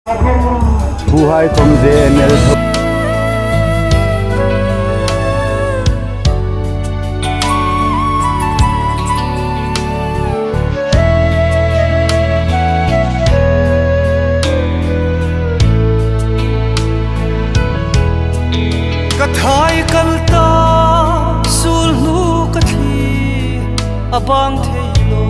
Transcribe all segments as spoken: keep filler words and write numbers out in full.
Buhai khom J M L tho. Ka thai kal ta, sul hnu ka thli, a bang thei lo.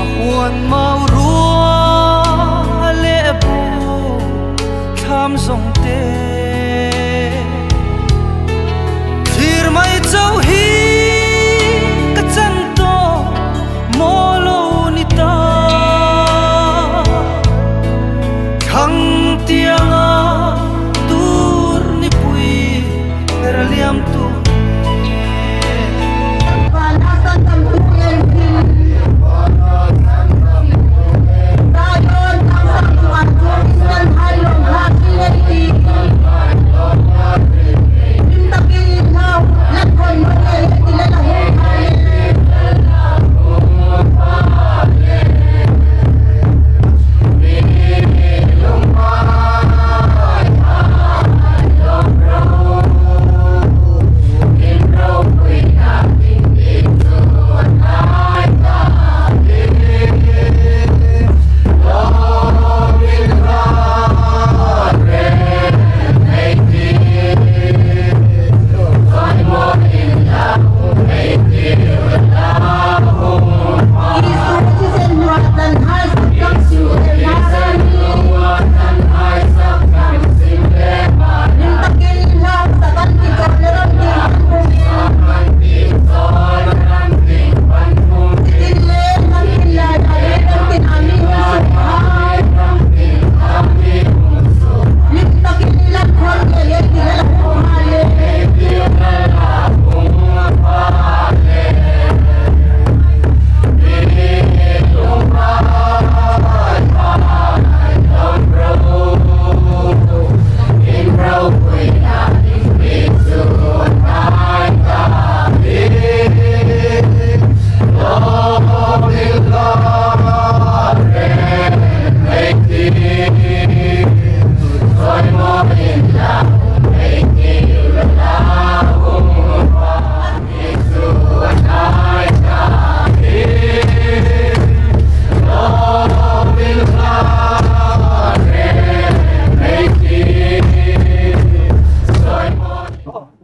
A huan mau rua le bu, thlam zong te. Thlir mai chau hi ka chan to, maw lo ni ta. Thlang tianga tur ni pui, her liam tu.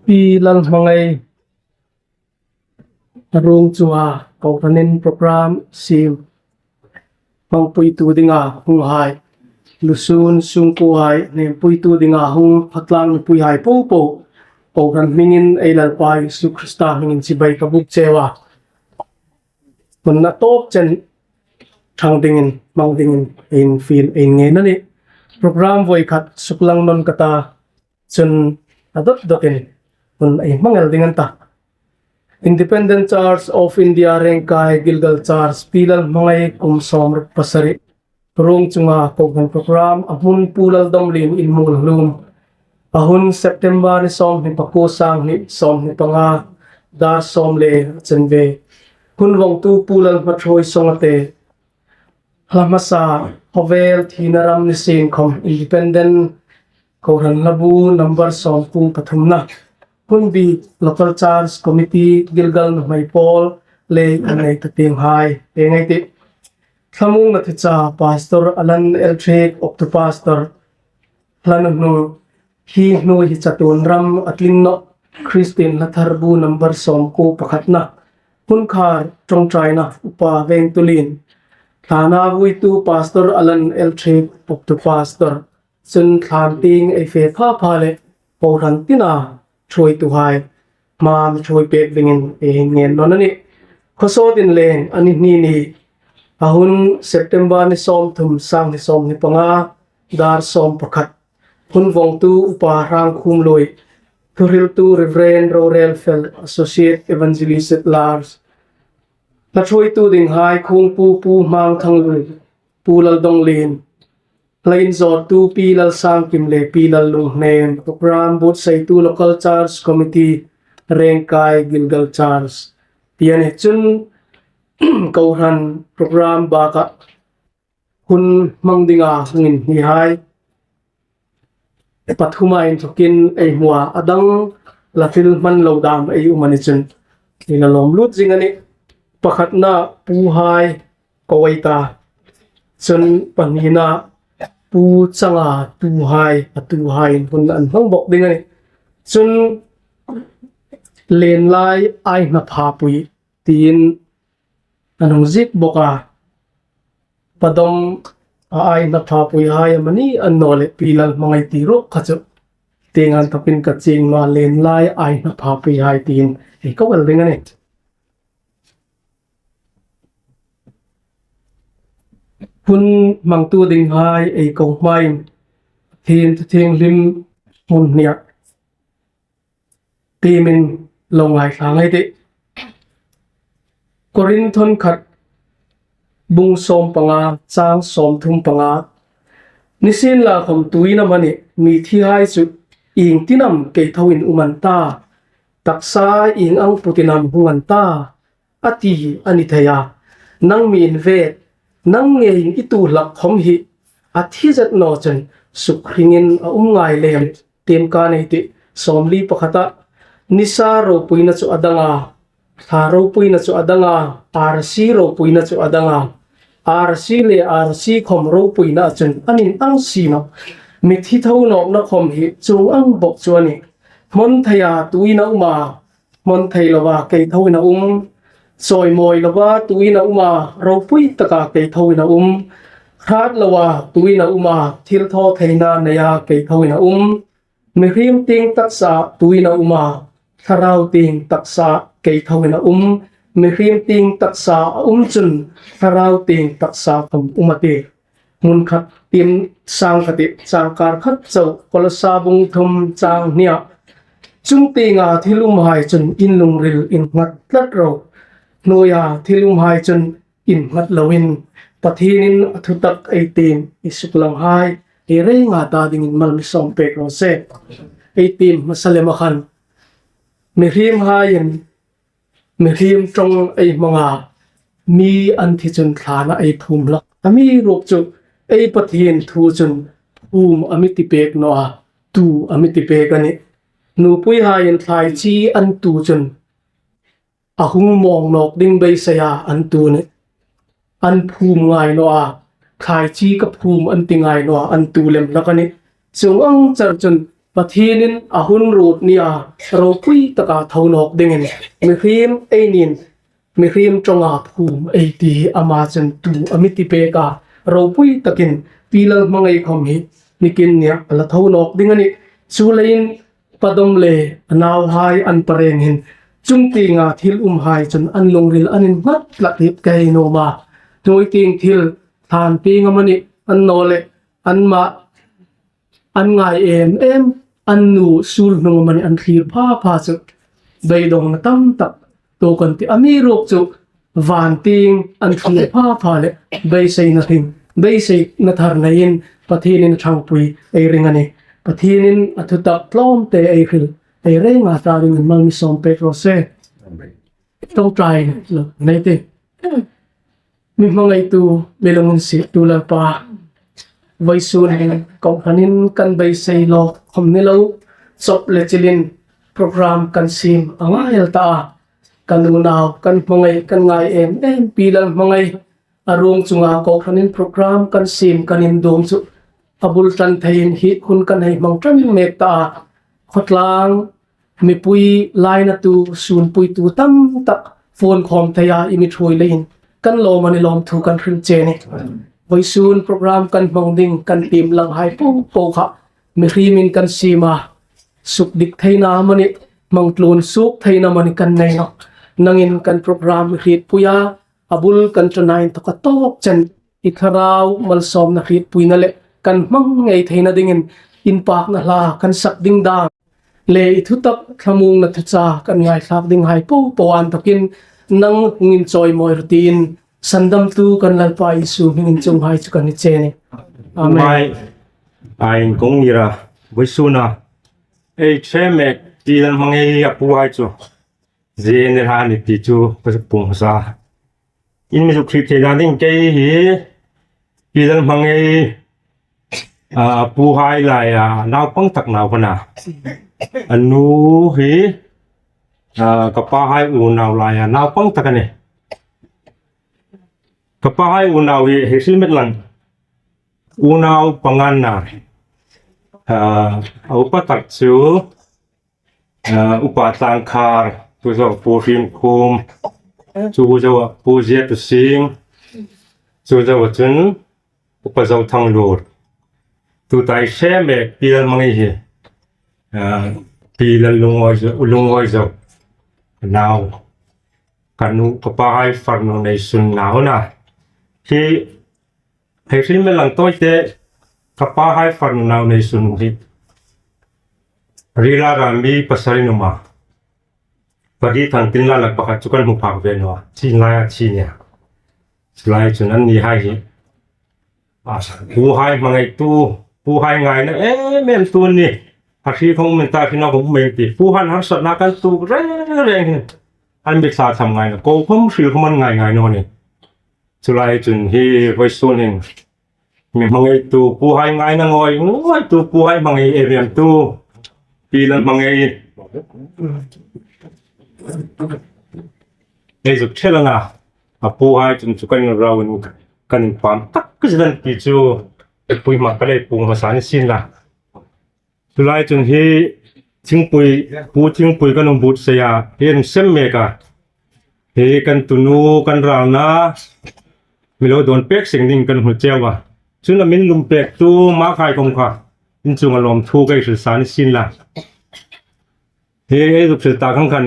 Pi Lalhmangai ruong chunga kohranin program siem hmangpuitu dinga hunghai, lusun sungkuohai, hnempuitu dinga hung, Khatlang mipuihai popo, kohran hmingin ei Lalpa Isu Krista hmingin chibai ka buk cheu a. Hun a tawp chen thang dingin, hmang dingin, infiel, inngên a nih. Program voi khat suklang nawn ka ta, chun a dot dotin hun ei hmang el ding an ta. Independent Church of India Rengkai Gilgal Church, Pi Lalhmangai kum sawmruk pasari ruong chunga kohran program, a hmun Pu Laldawmlien in hmun hlum. A hun September ni sawmhni pakuo, sanghni sawmhni panga, dar sawm le chanve. Hun vongtu Pu Lalhmaṭhuoi Songate. Hla hmasa, khawvel thina ram ni sien khom, Independent Kohran Hlabu number sawmkuo pathumna. Hun bik Local Church Committee, Gilgal nuhmei pawl le an nei ta tienghai, te ngai ti. Thlamuongna thicha Pastor Alan L Thiek, Octo Pastor. Hla nuhnung, hi hnuoi hi chatuon ram a tling nawh, Kristien Hla Thar Bu number sawmkuo pakhatna. Hun khar ṭawngṭaina Upa Vengtulien. Thlana vuitu Pastor Alan L Thiek, Octo Pastor. Chun thlan tieng ei fe pha pha le, kohran tina ṭhuoituhai hma mi ṭhuoi pek dingin ei ngên nawn a nih. Khawsawt inleng a ni hni ni, a hun September ni sawmthum, sanghni sawmhni panga, dar sawm pakhat. Hun vongtu Upa Hrangkhumlui, thuhriltu Reverend Rorelfel, Associate Evangelist at Large. Hla ṭhuoitu dinghai, Khuongpu Pu Hmangthanglui, Pu Laldawmlien, hla inzawrtu Pi Lalsangkim le Pi Lallunghnem, program buotsaitu Local Church Committee, Rengkai Gilgal Church. Ti a ni chun, kohran program bakah hun hmang dinga hung inhnihai pathuma inthokin ei hmua, a dang la thil hman lo dam ei um a ni chun, ei la lawm lut zing a nih. Pakhatna, puhai ko ei ta. Chun pahnina, pu changa tuhai, a tuhaiin hun an hmang bawk ding a nih. Chun lenlai ai hna phapui tiin an hung ziek bawk a. Padom a ai hna phapuihai amani annawleh Pi Lalhmangai ti ruok kha chu tieng inthokin ka chieng naw a, lenlai ai hna phapuihai tiin ei ko el ding a nih. Hun hmangtu dinghai ei ko hmain Pathien thu thienghlim hmun hnia timin lo ngaithla ei tih. Korinthon khat bung sawm panga chang sawmthum panga. Nisienlakhawm tuin amanih mi thihai chu ieng tin am kei thoin um an ta, taksa ieng ang putin am hung an ta, a ti a ni thei a. Nangmi in ve, nang ngeiin i tu hlak khawm hi a thi zet naw chun suk hringin a um ngai lem, tiem ka nei tih. Sawmli pakhata, nisa ropuina chu a dang a, thla ropuina chu a dang a, arasi ropuina chu a dang a. Arasi le arasi khawm ropuina chun an inang si nawh. Mithi tho nawkna khawm hi chuong ang bawk chu a nih. Hmawn theia tuin a um a, hmawn thei loa kei thoin a um. Chawimawi loa tuin a um a, ropui taka kei thoin a um. Hrat loa tuin a um a, thil thaw theina neia kei thoin a um. Mihriem tieng taksa tuin a um a, thlarau tieng taksa kei thoin a um. Mihriem tieng taksa a um chun thlarau tieng taksa khawm um a tih. Hmun khat, tiem sang khat, chang kar khat chau, Kolosa bung thum chang hnia. Chung tienga thil umhai chun in lungril innghat tlat ro. Hnuoia thil umhai chun innghat loin Pathienin a thutak ei tiem, i suklanghai ei renga ta dingin mal mi sawm pek raw se. Ei tiem hmasa lema khan mihriemhaiin mihriem ṭawng ei hmang a, mi an thi chun thlana ei phum hlak. Amiruokchu ei Pathien thu chun phum a mi ti pek naw a, tu a mi ti pek a nih. Nupuihaiin thlai chi an tu chun a hung mawng nawk ding beiseia an tu a nih. An phum ngai naw a, thlai chi ka phum an ti ngai naw a, an tu lem hlak a nih. Chuong ang char chun Pathienin a hun ruot nia ropui taka tho nawk dingin mihriem ei niin, mihriem ṭawnga phum ei ti hi ama chun tu a mi ti pek a, ropui takin Pi Lalhmangai khawm hi nikin nia a la tho nawk ding a nih. Chuleiin Padom le a nauhai an pareng hin chung tienga thil umhai chun an lungril an innghat tlat hi ka hei nuom a. Hnuoi tieng thil thlan tieng amanih, annawleh anmah an ngai em em, an nu sul hnung amanih an thlir pha pha chu beidongna tam tak tuok an tih. Amiruokchu van tieng an thlir pha pha le beiseina hring, beiseina thar neiin Pathienin ṭhangpui ei ring a nih. Pathienin a thutak tlawmte ei hril, ei renga ta dingin mal mi sawm pek raw se. Ṭawngṭai lo nei tih. Mi hmangaitu, mi lunginsiettu Lalpa, vawisun hin kohranin kan beisei lawk khawm ni lo, chawp le chilin program kan siem a ngai el ta a. Kan unau, kan hmangai, kan ngai em em Pi Lalhmangai, a ruong chunga kohranin program kan siem, kan induom chu a bul ṭan theiin hi hun kan hei hmang ṭan mek ta a. Khawtlang mipui lainatu, sunpuitu tam tak phone khawm theia i mi ṭhuoi leiin kan lawm a ni, lawmthu kan hril che a nih. Vawisun program kan hmang ding kan tiem langhai po po kha mihriemin kan siem a, sukdik theina amanih, hmang tlun suok theina amanih kan nei nawh. Nangin kan program i hrietpui a, a bul kan ṭana inthawka tawk chen i thlarau malsawmna hrietpuina le kan hmang ngei theina dingin inpakna hla kan sak ding dam le i thutak thlamuongna thuchah kan ngaithlak dinghai po po inthawkin nang hung inchawimawi rawh tiin, sandamtu kan Lalpa Isu hmingin chuonghai chu kan ni che a nih. Amen. Mai, a inkong ni ra, vawisuna ei ṭhe mek Pi Lalhmangai a puhai chu zie ni ra ni ti chu ka zuk puong sa. In mi zuk hril thei dan ding kei hi Pi Lalhmangei, a, puhai laia naupang tak nau ka nih a. A nu hi, a, ka pahai unau laia naupang tak a nih. Ka pahai unau hi, hi hrilmet lang. Unau panga a nih. A, a upa tak chu, a, Upa Tlangkhar, chu zoa Pu Hrimkhum, chu zoa Pu Ziatusing, chu zoa chun Upa Zothanglut. Tuta ei hre mek Pi Lalhmangei hi, a, Pi Lallungawi zo, Lungawi zo. Nau. Ka nu, ka pahai farnu Neisun nau a nih. Hi, hi hrilmet lang tawite, ka pahai farnu nau Neisun hi. Rila ram mi pasari numa. Pagi thang tin la lak pakhat chu kan hmu phak ve naw a. Chin lai a chin nia. Chu lai chun an ni hai hi. A, puhai hmangaitu, puhai ngaina em em tu ni. A hri khawm min ta hri naw khawm min ti. Puhan harsatna kan tuok reng reng hi. An mi thla tham ngaina. Ko khawm hril khawm an ngai ngai naw ni. Chu lai chun hi vawisun hin. Mi hmangaitu, puhai ngaina ngawi, ngawitu, puhai hmangai em em tu. Pi Lalhmangei. Ei zuk ṭhe lana. A puhai chun chu kan rau in kan inpam tak ka zin ti chu. Pui hma ka lei pung hmasa ni sien la. Chu lai chun hi thingpui, pu thingpui kan hung but sei a, hi an sem mek a. Hi kan tunu, kan ralna, mi lo dawn pek seng ding kan hmu cheu a. Chun a min lum pek tu, ma khai kawng kha. In chunga lawmthu ka hril sa ni sien la. Hi ei zuk hril ta khan khan,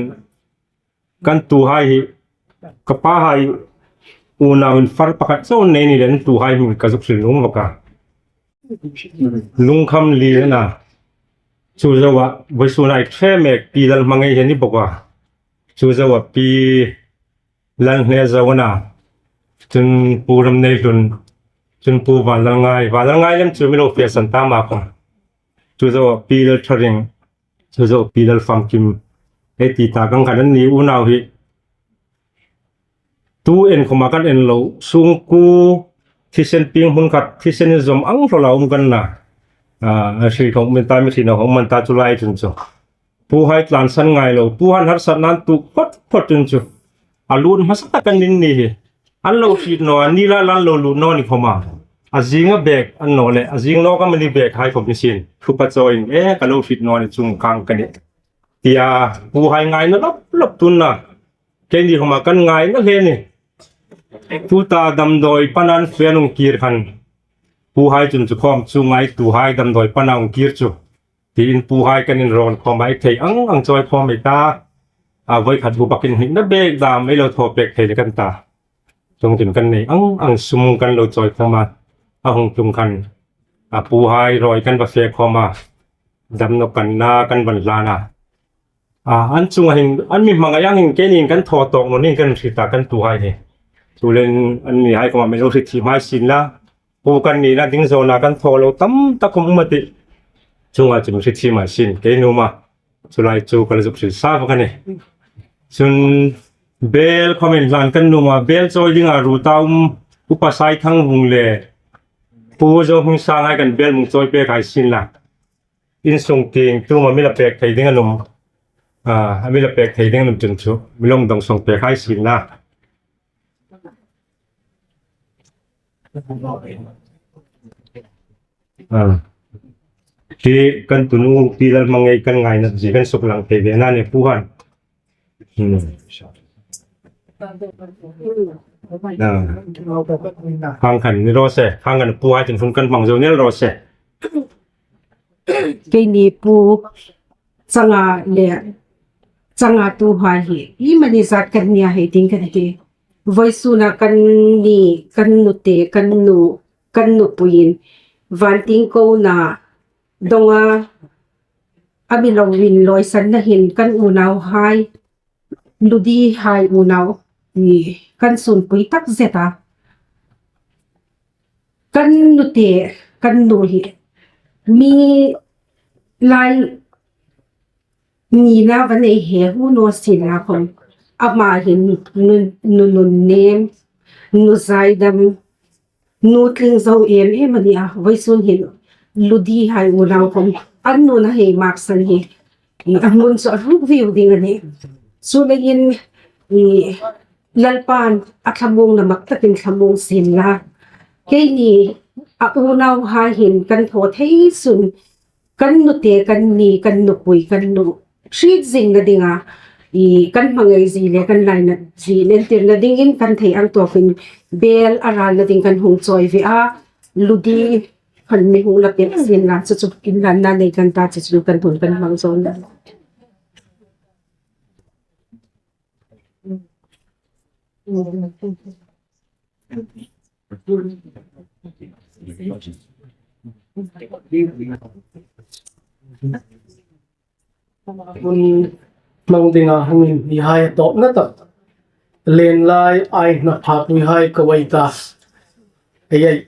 kan tuhai hi, ka pahai unauin far pakhat chauh nei ni le, an tuhai hming ka zuk hril nuom bawk a. Lungkham Liana. Chu zoa, vawisuna ei ṭhe mek Pi Lalhmangei hi a ni bawk a. Chu zoa Pi Lalhnezau a nih. Chun Pu Ramneihlun. Chun Pu Vanlalngai. Vanlalngai lem chu mi lo fe san ta ma kha. Chu zoa Pi Laltharing. Chu zoa Pi Lalfamkim. Ei ti ta khan khan an ni unau hi. Tu en khawma kan en lo, sungkuo, thisen pieng hmun khat, thisen zawm ang hlaw la um kan nih a. A, a hri khawm min ta, mi hri naw khawm min ta chu lai chun chu. Puhai tlansan ngai lo, puhan harsatna an tuok phawt phawt chun chu. A lut hmasa tak kan ni hi. An lo hriet naw, a ni la la an lo lut naw ni khawma. A zinga bek an naw le, a zing nawk am a ni bek hai khawm ni sien. Thupa chawiin, e, ka lo hriet naw ni chung kang ka nih. Tia, puhai ngaina lawp lawp tu a nih. Keini khawma kan ngaina hle ni. Tuta damdawi pana an fe an hung kir khan. Puhai chun chu khawm chu ngai tuhai damdawi pana hung kir chu. Tiin puhai kan inrawn khawm ei thei ang ang chawi khawm ei ta. A voi khat bu bakin hnikna bek dam ei lo thaw pek thei le kan ta. Chuongchun kan nei ang ang sum kan lo chawi khawm a. A hung tlung khan. A puhai rawi kan va fe khawm a. Damna kan na kan van hlan a. A, an chunga hin, an mi hmangai ang hin, keini kan thaw tawk naw ning kan hriet a kan tuhai hi. Chuleiin an mihai khawma mi lo hriet thiem hai sien la. Pu kan nina ding zawna kan thaw lo tam tak um a tih. Chunga chun hriet thiem hai sien, kei nuom a. Chu lai chu ka la zuk hril sa bawk a nih. Chun bel khawm inhlan kan nuom a, bel chawi dinga ruta um, Upa Saithangbung le Pu Zohmingsanghai kan bel hung chawi pek hai sien la. Insung tieng tu ma mi la pek thei ding an um. A, a mi la pek thei ding an um chun chu. Mi lo dong song pek hai sien la. A. Hi kan tunu Pi Lalhmangei kan ngaina zie kan suklang thei ve a ni puhan. Hmm. A. Khang khan ni raw se, khang khan puhai chun hun kan hmang zo ni raw se. Keini pu changa le changa tuhai hi, iemani zat kan nia hei ding kan ti. Vawisuna kan ni, kan nute, kan nu, kan nupuiin, vantieng kona, donga, a mi lo inlawisanna hin, kan unauhai, Ludihai unau, ni, kan sunpui tak zet a. Kan nute, kan nu hi, mi lai nina va nei hei hu naw sien la khawm. Ama hin nu, nu, nunnem, nu zaidam, nu tling zo em em a ni a, vawisun hin Ludi hai unau khom an nuna hei maksan hi, i, a hmun chu a ruk viu ding a nih. Chu leiin, i, Lalpan a thlamuongna mak takin thlamuong sien la. Keini a unauhai hin kan thaw thei sun, kan nute, kan ni, kan nupui, kan nu hriet zingna dinga, i, kan hmangai zie le kan lainat zie entirna dingin kan thei ang tawkin bel a ralna ding kan hung chawi ve a. Ludi khan mi hung la pek sien la, chu chu inlanna nei kan ta, chu chu kan hun kan hmang zo na. Hun hmang dinga hung inhni hai tawpna tak, Lenlai Aihnaphapui hai ko ei ta. Ei ei,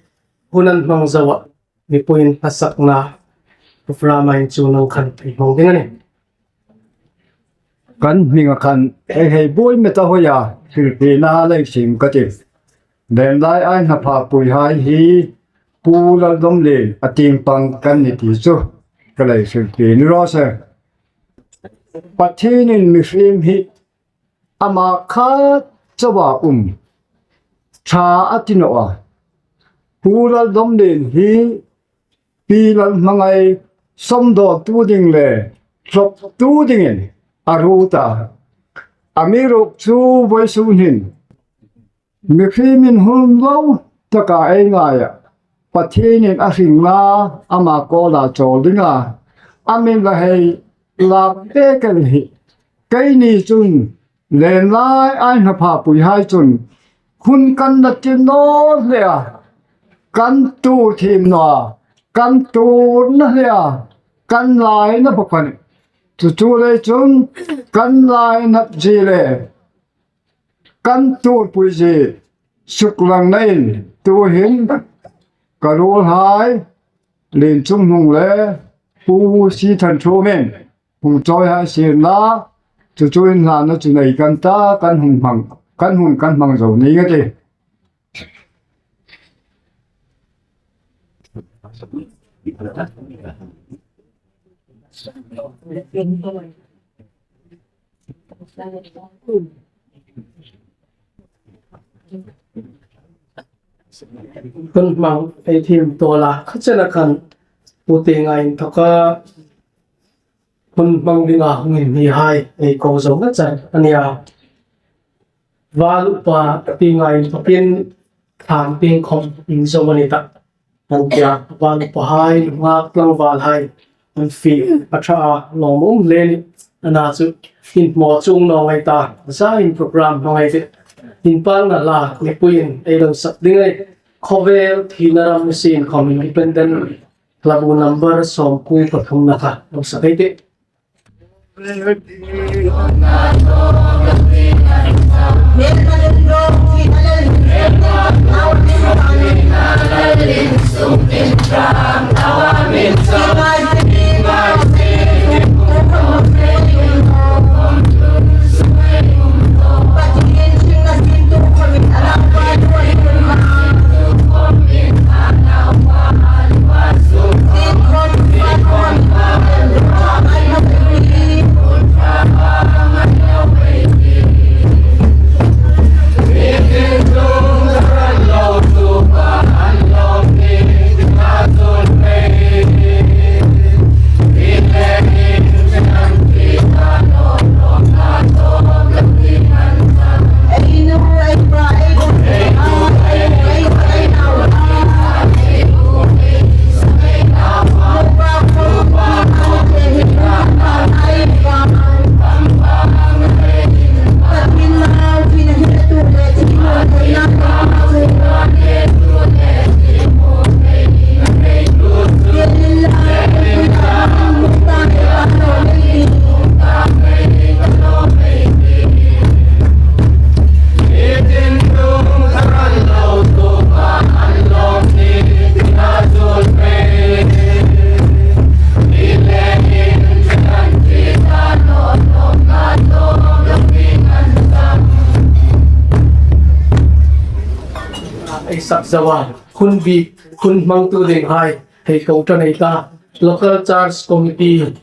hun an hmang zo a, mipuiin hla sakna, program-a inchukna khan ei hmang ding a nih. Kan hminga khan ei hei buoi met a, hoi a, hrilfiena lei siem ka ti. Lenlai Aihnaphapui hai hi Pu Laldawmlien a tieng pang kan ni ti chu ka lei hrilfie ni raw se. Pathienin mihriem hi ama khat chauha um ṭha a ti naw a. Pu Laldawmlien hi Pi Lalhmangai sawmdawtu ding le hlawptu dingin a ruot a. Amiruokchu vawisun hin mihriem inhumlo taka ei ngai a, Pathienin a hringna ama kawla chawl dinga a mi la hei lak pek el hi. Keini chun Lenlai Aihnaphapui hai chun hun kan la ti naw hle a, kan tuor thiem naw a, kan tuor naw hle a, kan lainat bawk a nih. Chu chu lei chun kan lainat zie le kan tuorpui zie suklang nain tuhin ka ruolhai Lienchunghnung le Pu Sithanthawmin hung chawi hai sien la, chu chu inhlanna chu nei kan ta, kan hun hmang, kan hun kan hmang zo ning a tih. Hun hmang ei thiem tawla, kha chena khan Pu Tienga inthoka hun hmang dinga hung inhni hai ei ko zo ngei char a nih a. Val upa Tienga inthokin thlan tieng khom inzo a ni tah. An tia, val upa hai, nunghak tlangval hai, an fie a ṭha a, lawmum hle a nih. Ana chu, inhmaw chuong naw ngai ta, zain program hmangai teh. Inpakna hla, mipuiin ei lo sak ding a nih. Khawvel thina ram sin khom independent, hlabu number sawmkuo pathumna kha, lo sak ei tih. Zawa, hun bi, hun hmangtu ding hai, hei ko ta nei ta. Local Church Committee,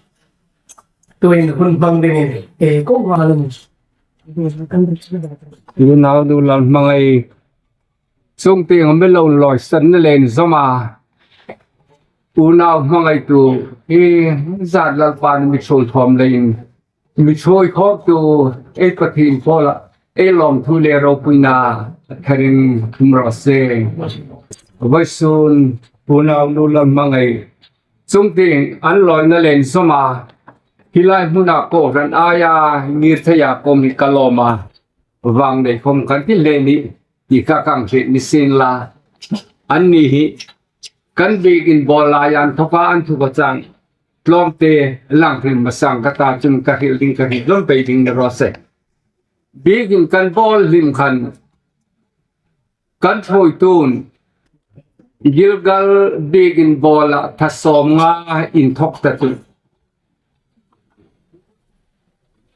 tuin hun hmang dingin, e, ko ma lum. Unau nu Lalhmangai, chungtieng mi lo lawisan na le inzawma. Unau Hmangaitu, hi zat Lalpan mi chul thawm leiin. Mi choi khawptu, ei Pathien pawla, ei lawmthu le ropuina, tharin um raw se. Vawisun, unau nu Lalhmangai. Chungtieng, an lawina le inzawma. Hi lai hmuna kohran aia, ngir theia kom hi ka lawm a. Vang nei khom kan ti hle ni, ti ka kan hriet ni sien la. Anni hi, kan biekin bawl lai an thawka an thuka chang. Tlawmte lang hrim masang ka ta chun ka hril ding ka hril hlawm pei ding ni raw se. Biekin kan bawl hlim khan kan thuoitu'n Gilgal biekin bawla tha sawmnga inthawk ta chu.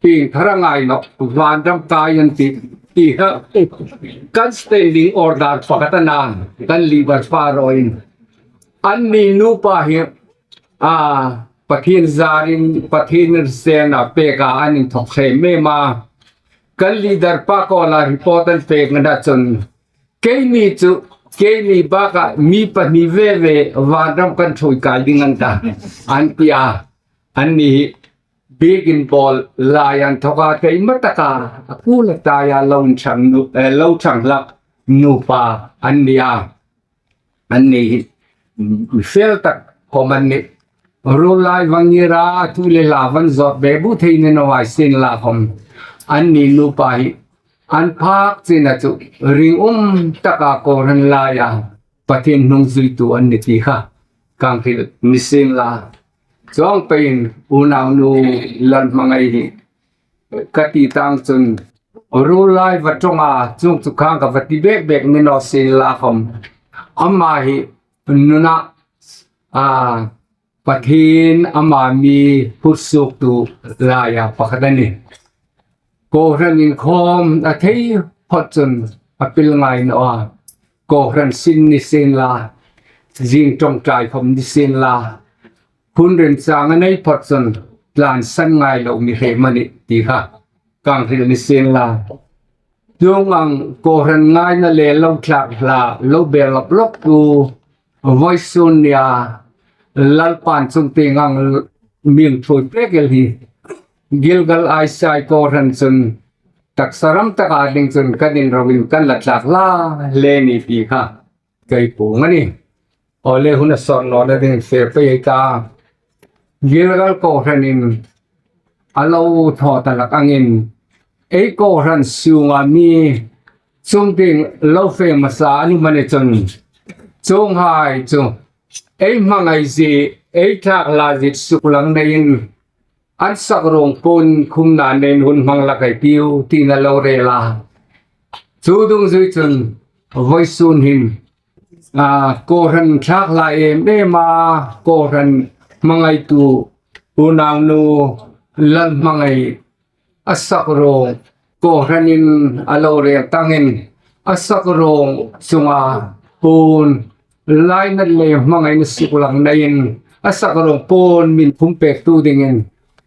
Ieng thar a ngai naw, vanram kai an tih, ti ha. Kan standing order pakhat a na, kan leader pa ruolin. Anni nupa hi, a, Pathien zarin, Pathien sena peka an inthawk hle mei ma. Kan leader pa kuoma report an pek na chun. Keini chu, keini baka mi pahni ve ve vanram kan thuoi kai ding an ta. An ti a, anni hi biekin bawl lai an thawka keima taka, a kula taia lo chang nu, eh, lo chang hlak nupa an ni a. Anni hi, mi fel tak khom an nih. Ruol lai vang ngira, thu le hla vang zawt be bu thei ni naw a sien la khom. Anni nupa hi, an phak china chu, ringum taka kohran laia, Pathien hnungzuitu an ni ti kha. Kan hril ni sien la. Chuong peiin, unau nu Lalhmangai hi, ka ti tang chun, ruol lai va ṭawnga, chuong chu khang ka va ti bek bek ni naw sien la khom. Ama hi nuna, a, Pathien ama mi phursuoktu laia pakhat a nih. Kohran inkhawm a thei phawt chun a pil ngai naw a. Kohran sin ni sien la, zing ṭawngṭai khom ni sien la. Hun remchang a nei phawt chun tlansan ngai lo mi hrem a nih ti kha. Kan hril ni sien la. Chuong ang kohran ngaina le lo thlak hla, lo bel lawp lawptu vawisun nia, Lalpan chungtieng ang mi thuoi pek el hi. Gilgal Aisai kohran chun taksa ram taka ding chun kan inrongin kan la thlak hla hle ni ti kha. Kei puong a nih. Aw le, hun a sawt nawna ding fe pei ei ta. Gilgal kohranin a lo thaw ta hlak angin ei kohran sunga mi chungtieng lo fe hmasa an um a ni chun, chuonghai chu ei hmangai zie, ei thlak hla zie suklang neiin an sak ruong puon khumna neiin hun hmang hlak ei tiu tiin a lo rel a. Chu dungzui chun vawisun hin, a, kohran thlak hla em em a, kohran hmangaitu unau nu Lalhmangai a sak ruong kohranin a lo rel tangin a sak ruong chunga puon lainat le hmangaina suklang neiin a sak ruong puon min khum pektu dingin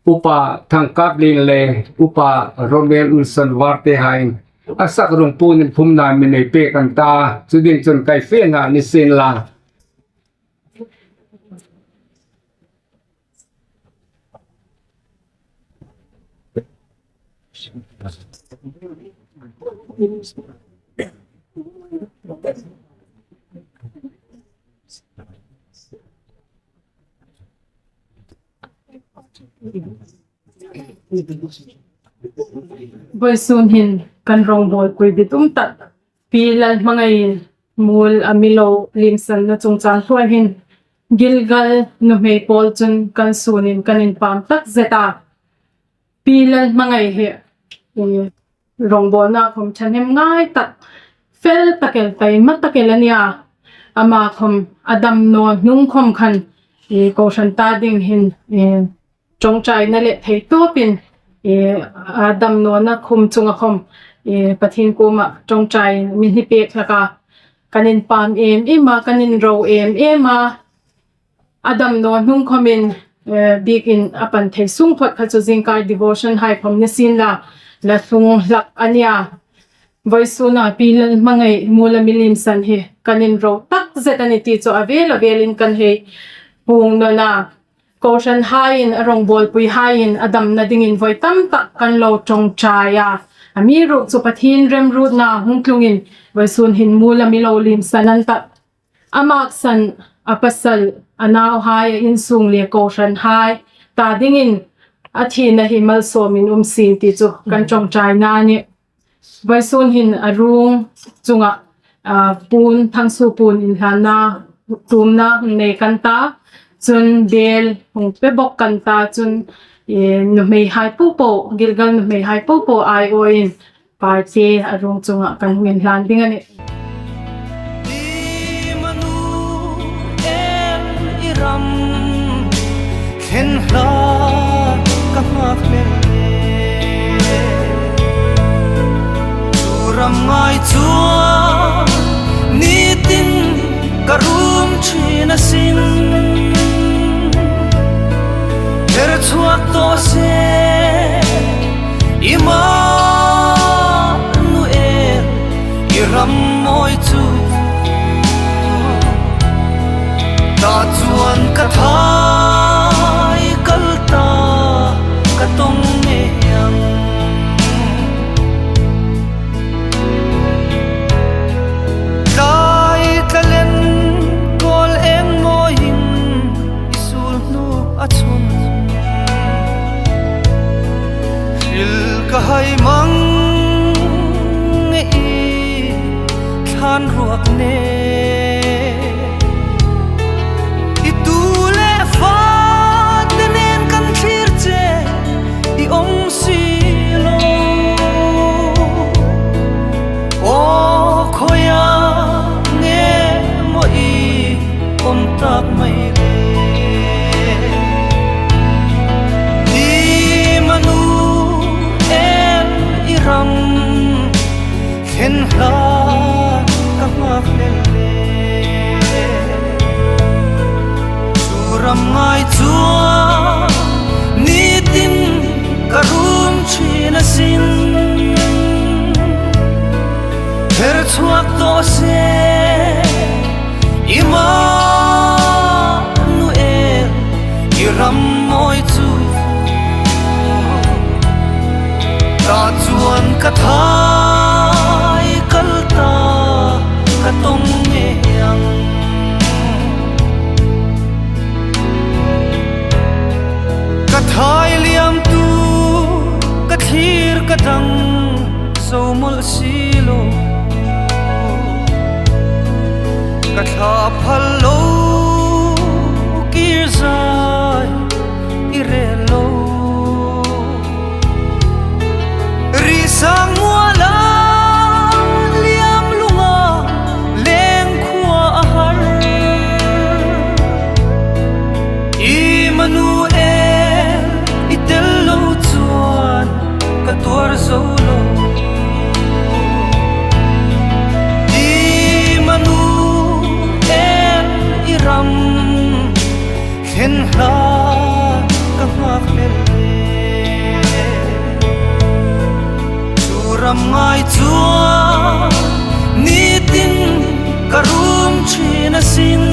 Upa Thangkaplien le Upa Romel Wilson Warte hain a sak ruong puon inkhumna min ei pek an ta, chu ding chun kei fena ni sien la. Vawisun hin kan rongbawlpui bi tum tak Pi Lalhmangai Muol a mi lo limsanna chungchang hnuoi hin Gilgal nuhmei pawl chun kan sunin kan inpam tak zet a. Pi Lalhmangai hi, eh, rongbawlna khom thahnem ngai tak, fel tak el, taima tak el a nia. Ama khom a dam naw hnung khom khan, eh, kohran ta ding hin, eh, ṭawngṭaina le thei tawpin, eh, a dam nawna khum chunga khom, eh, Pathien kuoma ṭawngṭai mi hni pek hlak a. kan inpam em em a, kan inro em em a. A dam naw hnung khawmin, eh, biekin a pan thei sung phawt kha chu zingkar devotion hai khawm ni sien la, la thlung hlak a nih a. Vawisuna Pi Lalhmangaih Muolamii limsan hi kan inro tak zet a nih ti chu a vel a velin kan hei puong naw a. Kohranhaiin, a rawngbawlpuihaiin a damna dingin vawi tam tak kan lo ṭawngṭai a. Amiruokchu Pathien remruotna hung tlungin vawisun hin Muolamii lo limsan an tah. A maksan, a pasal, a nauhai, a insung le kohranhai ta dingin a thina hi malsawmin um sien ti chu kan ṭawngṭaina a nih. Vawisun hin a ruong chunga, ah, puon, Thangsu puon inhlanna, tumna nei kan ta. Chun bel hung pe bawk kan ta. Chun, eh, nuhmeihai popo, Gilgal nuhmeihai popo aiawin party a ruong chunga kan hung inhlan ding a nih. Immanuel, i ram thlen hlak ka nghak lem le. Chu ram ngai chuan nitin ka rum ṭhin asin. Her chhuak tawh se, Immanuel, i ram mawi chu. Ta chuan ka thai kal ta, ka tawng ngei ang. Tlai tla len kawl eng mawiin i sul hnuk a chhun. Hril ka hai mang nge i thlan ruak ne. I tu le fate nen kan thlir che i awm si lo. Aw, khawi ang nge maw i awm tak mai le. Immanuel, i ram thlen hlak ka nghak lem le. Chu ram ngai chuan nitin ka rum ṭhin asin. Her chhuak tawh se, Immanuel, i ram mawi chu. Ta chuan ka thai kal ta, ka tawng ngei ang. Ka thai liam tu, ka thlir ka dang zo mawlh si lo. Ka thla phal lo kir zai i rel lo. Ri sang muala liam lunga leng khua a har. Immanuel, i tel lo chuan ka tuar zo lo. Immanuel, i ram thlen hlak ka nghak lem le. Chu ram ngai chuan nitin ka rum ṭhin asin.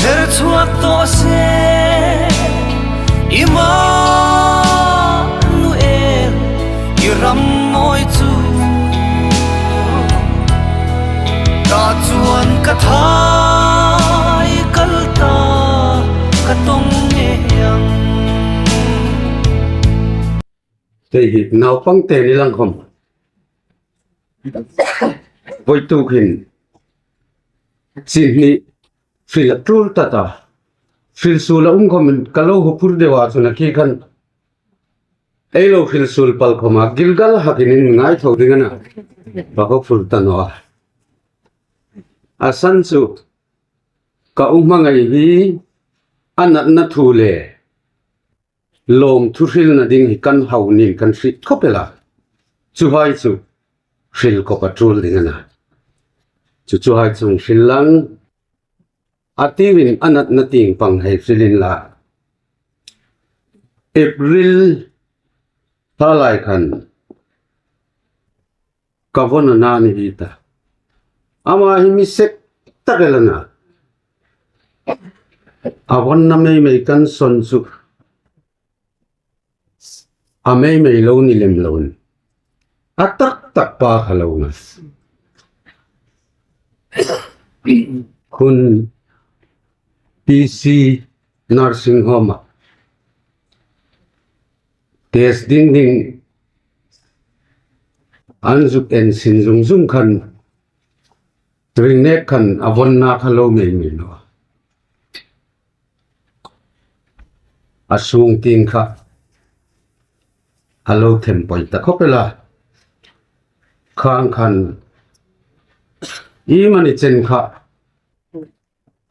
Her chhuak tawh se, Immanuel, i ram mawi chu. Ta chuan ka thai kal ta, ka tawng ngei ang. Hei hi, naupang te ni lang khawm. Vawituk hin, chin hni hril a tul ta ta. Hril sul a um khawmin ka lo huphur deu a, chun a khi khan ei lo hril sul pal khawma Gilgal hakin in ngai tho ding a na. Ka huphur ta naw a. A san chu ka u Hmangaih hi a natna thu le lawmthu hrilna ding hi kan hau niin kan hriet khawp el a. Chuhai chu hril kawp a tul ding a na. Chu chu hai chu hril lang, a tirin a natna tieng pang hei hril inla. April thla lai khan ka vawna ni hi ta. Ama hi mi sek tak el a na. A vawna mei mei kan son chu a mei mei lo ni lem loin, a tak tak pa kha lo na. Khun P C Nursing Home-a test ding ding an zuk en sin zung zung khan, ring nek khan a vawna kha lo mei mei naw. A sung tieng kha a lo them poi ta khawp el a. Khang khan iemani chen kha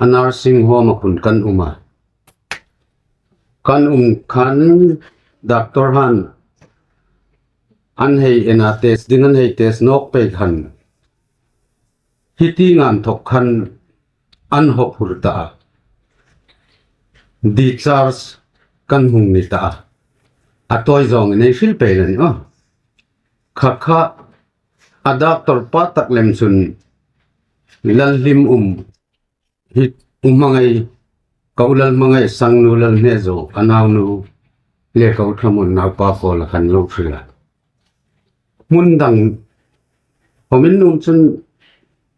a nursing home-a khun kan um a. Kan um khan doctor han an hei en a, test ding an hei test nawk pei khan, hi tieng inthok khan an hawphur ta a. Discharge kan hung ni ta a. A tawi zawng ei hril pei la ni a. Kha kha a doctor pa tak lem chun Lalhlimum hi, U Hmangai, ka u Lalhmangai sangnu Lalhmehzo, a naunu le ka u Thlamun naupa kawla kan lo hril a. Hmun dang khawmin nuom chun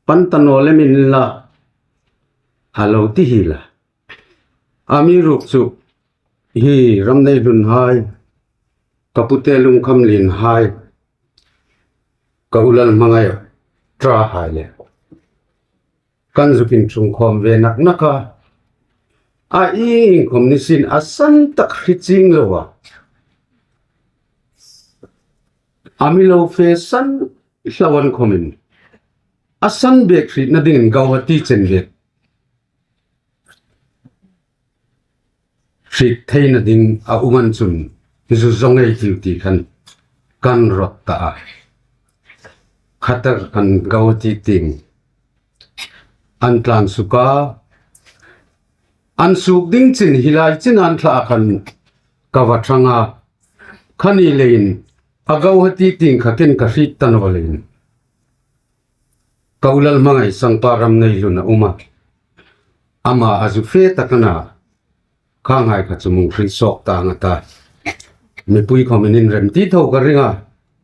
pan ta naw lem inla a lo ti hi la. Amiruokchu hi Ramneihlun hai, ka pute Lungkhamlien hai, ka u Lalhmangai ṭa hai le kan zuk inchung khawm ve nak nak a. A ieng khawm ni sin a san tak hre chieng lo a. A mi lo fe san hlawan khawmin a san bek hrietna dingin Guwahati chen bek hriet theina ding a um an chun zu zawng ei tiu ti khan kan rawt ta a. Khatar khan Guwahati tieng an tlan suk a. An suk ding chin hi lai chin an thla khan ka va ṭhang a. Kha ni leiin a Guwahati tieng kha ken ka hriet ta naw leiin ka u Lalhmangai sangpa Ramneihlun a um a. Ama a zu fe tak a na. Kha ngai kha chu mi hril sawk ta nga ta. Mipui khawmin inrem ti tho ka ring a.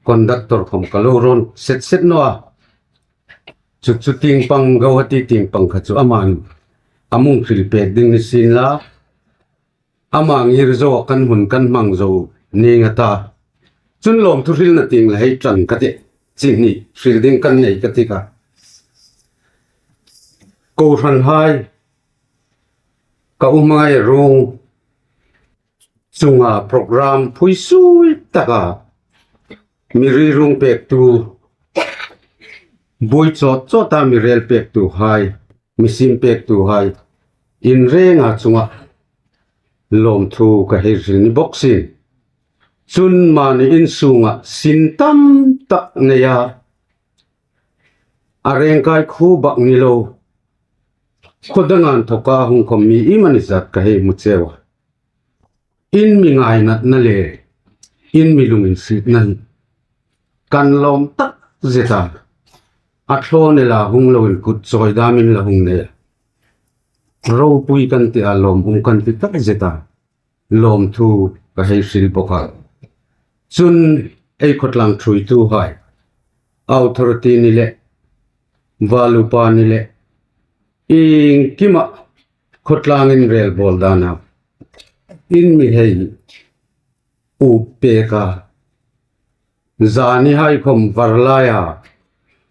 Conductor khawm ka lo rawn set set naw a. Chu chu tieng pang, Guwahati tieng pang kha chu aman a mi hril pek ding ni sin la. Ama ngir zo kan hmun kan hmang zo ning a ta. Chun lawmthu hrilna tieng la hei ṭan ka tih. Chi ni hril ding kan nei ka ti kha. Kohran hai, ka U Hmangai ruong chunga program phui sui taka mi ri ruong pektu, buoi chawt chawta mi rel pektu hai, mi siem pektu hai in renga chunga lawmthu ka hei hril ni bawk sin. Chun mani in sunga sin tam tak neia, a rengkai khu bak ni lo, khaw dang inthawka hung khawm mi iemani zat ka hei hmu cheu a. In mi ngainatna le in mi lunginsietna hi kan lawm tak zet a. A thlawn ela hung loin kut chawi damin la hung nei a. Ropui kan ti a, lawm um kan ti tak zet a. Lawmthu ka hei hril bawk a. Chun ei khawtlang ṭhuoitu hai, authority ni le, val upa ni le, iengkima khawtlang inrel bawl dana in mi hei up pek a. Zani hai khawm var laia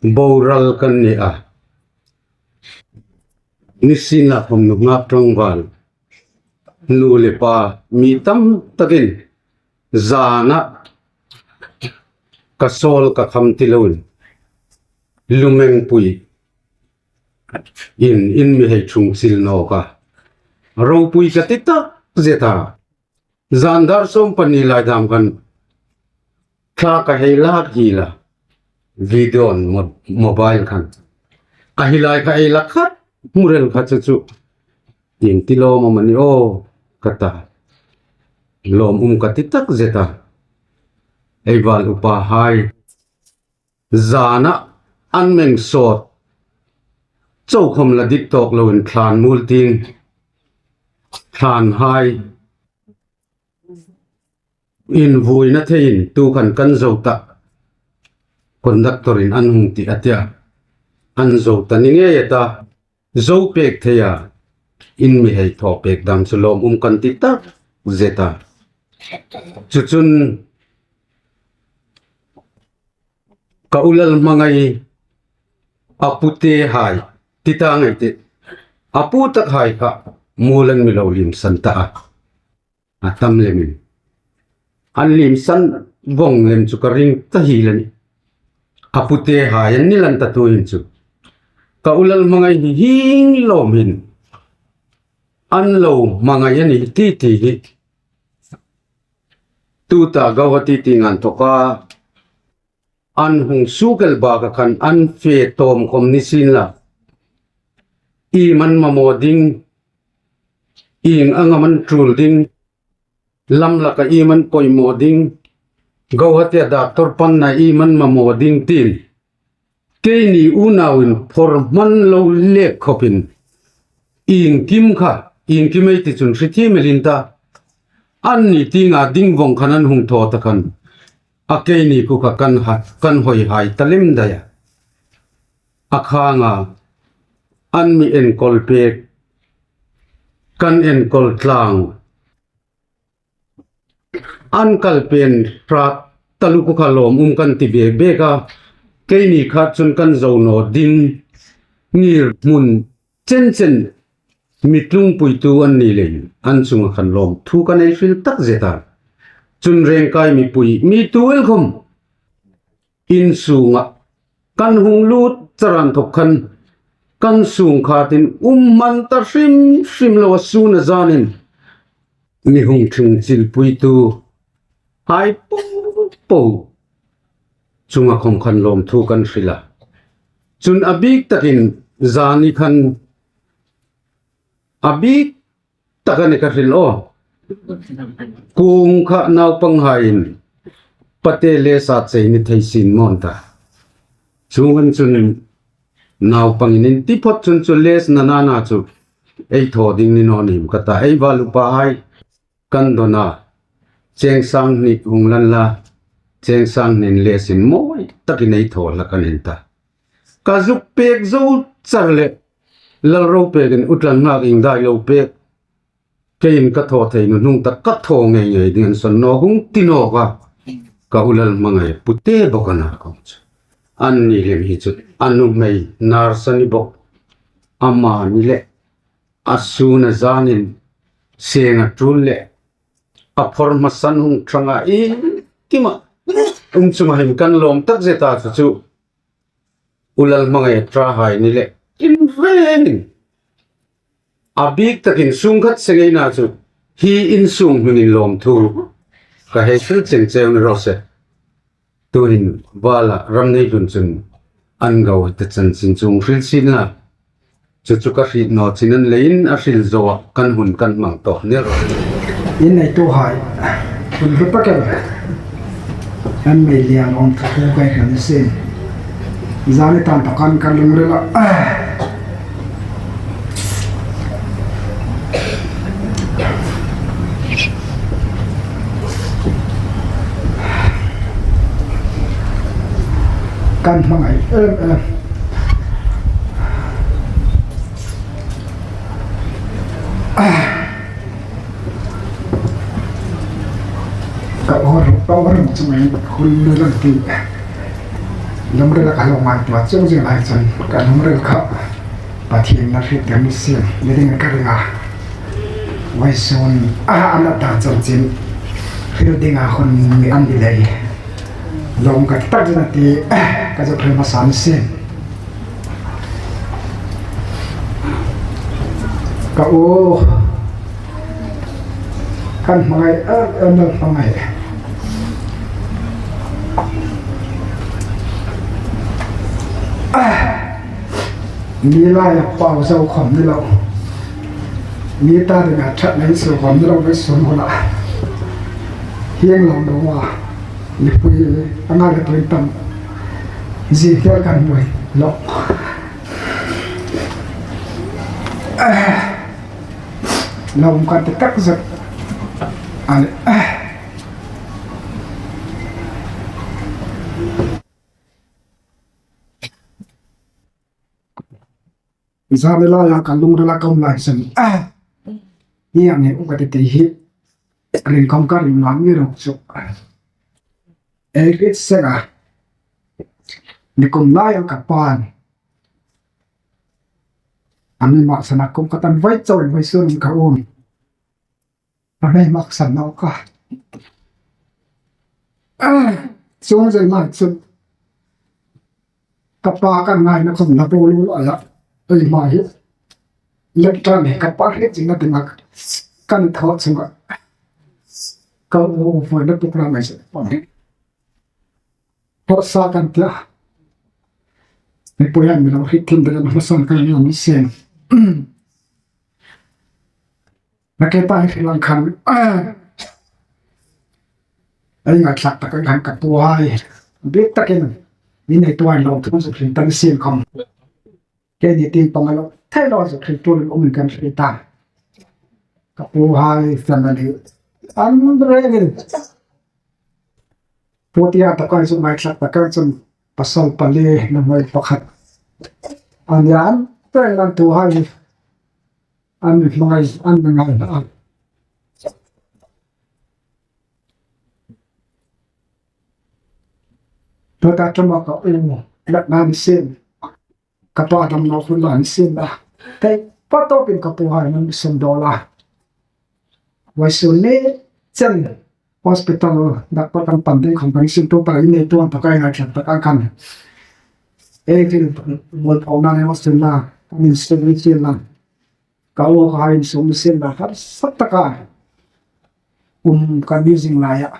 boral kan ni a. Nisina khawm nunghak ṭangval, nu le pa, mi tam takin zana ka sawl ka kham ti loin lumengpui in, in mi hei ṭhung chil nawk a. Ropui ka ti tak zet a. Zan dar sawm pahni lai dam khan thla ka hei lak hi la. video-in mo-, mobile khan. A hi lai kha ei la khat hmu rel kha chu chu. Ieng ti lawm am a ni aw ka ta. Lawm um ka ti tak zet a. Ei val upahai. Zana an meng sawt. Chau khawm la dik tawk loin thlan mul tin. Thlanhai. Invuina theiin tu khan kan zo ta. Conductor-in an hung ti a tia. An zo ta ni ngei a ta. Zo pek thei a. In mi hei thaw pek dam chu lawm um kan ti tak zet a. Chu chun ka u Lalhmangai a pute hai ti ta ngai te. A pu tak hai kha mual an mi lo limsan ta a. A tam lemin. An limsan vong lem chu ka ring ta hi la ni. A pute hai an ni lan ta tu hin chu. Ka u Lalhmangai hi hieng lawm hin. An lo hmangai a ni ti ti hi. Tuta Guwahati tieng an thawk a. An hung suk el bak a khan an fe tawm khawm ni sien la. Iem an mamaw ding. Ieng ang am an tul ding. Lam laka iem an poimaw ding. Guwahati-a doctor panna iem an mamaw ding tin. Keini unauin phawrhman lo lek khawpin. Iengkim kha, iengkim ei ti chun hre thiem el in ta. Anni tienga ding vong khan an hung thaw ta khan. A keini khu kha kan ha, kan hoi hai ta lem dai a. A khanga an mi enkawl pek. Kan enkawl tlang. An kal pen hrat taluo khu kha lawm um kan ti bek bek a. Keini kha chun kan zo naw ding. Ngirhmun chen chen mi tlungpuitu an ni leiin an chunga khan lawmthu kan ei hril tak zet a. Chun Rengkai mipui mi tu el khawm in sunga kan hung lut char an thawk khan kan sung khatin um man ta hrim hrim lo a sun a zanin mi hung thing chilpuitu hai po po chunga khawm khan lawmthu kan hril a. Chun a bik takin zani khan a bik tak a ni ka hril aw. Kung kha naupanghaiin pate lesa chei ni thei sien maw an ta. Chuong ang chun naupangin in ti phawt chun chu lesna nana chu ei thaw ding ni naw nim ka ta. Ei val upahai kan dawna cheng sang hni hung lan la, cheng sang hnin lesin mawi takin ei thaw hlak an in ta. Ka zuk pek zo char le Lalropekin u Tlanngak ieng dai lo pek. Keiin ka thaw thei naw hnung tak ka thaw ngei ngei ding an sawn naw hung ti nawk a. Ka u Lalhmangai pute bawk a na kawng chu. Anni lem hi chu a nuhmei nurse a ni bawk. Amani le a sun a zanin seng a tul le a phawrhmasan hung thang a iengkima um chunga hin kan lawm tak zet a chu chu. U Lalhmangai ṭhahai ni le in rengin a bik takin sung khat se ngeina chu hi in sung hmingin lawmthu ka hei hril cheng cheu ni raw se. Tuhin vala ram nei hlun chun an Guwahati chanchin chu hril sien la. Chu chu ka hriet naw chin an leiin a hril zoa kan hun kan hmang tawk ner. In neituhai, hun hlu takin an mei liang awm thu thu kai kan sin. Zani tan takin kan lungrila. Kan hmangai em em. Ka awr, ka awr chung ei hun ni lang ti. Lungrila ka lo ngai tua chung zing lai chun ka lungril kha Pathien na hriet ding sien ni ding ka ring a. Vawisun a, a na ta chanchin hril dinga hun mi an delay. Lawm ka tak zet a ti, ka zuk hril hmasa sien. Ka u, kan hmangai, a, a, na hmangai. Mi laia pau zo khom ni lo, mi ta dinga ṭhat nei su khom ni lo, mi sun huna hieng lo lo a, mipui anga le tuin tam zie fel kan hmu lo. Lo um kan ti tak zet. Ale. Zani laia ka lungrila ka um lai sen. Ni ang he u ka ti ti hi. Ring khom ka ring nuom ni lo chu. Ei rit seng a. Ni kum laia ka pan. Ami ma sana kum ka tan vai chau vai sun ka um. A hei maksan naw ka. Chuong zel mai chu ka pa kan ngaina khom na bo lu a ya. Ei mai hi. Lek tan hi ka pa hi chin na ti mak. Kan thaw chunga ka u u foi na tuk ra mai chu. Phawrsa kan tia. Mipui an mi lo hriet thim deuin phawrsa kan ngam ni sien. Na ke pa hi lang khan. Ei ngaithlak tak ang khan ka pu hai. Bik takin. Ni nei tuai lo thun su hring tan sien khom. Ke ni ting pang lo. Thei lo su hring turin um kan hriet ta. Ka pu hai family. An rengin. Pu tia ta kai su ngaithlak tak ang chun pasal pali nuhmei pakhat. An ya an reng an tu hai. An hmangai, an hmangai na. Tuta ṭuma ka u, lak nan sin. Ka pa dam lo khun lan sin la. Kei pa tawpin ka pu hai nan sin do la. Vai su ni chen hospital dak pa kan pan ding khom kan sin tu pa in nei tuan ta kai ngai chan ta kan kan. Ei kin mol pau na ne hospital la. Min sin ni sin la. Ka u ka insum sin la harsa taka um kan ni zing laia.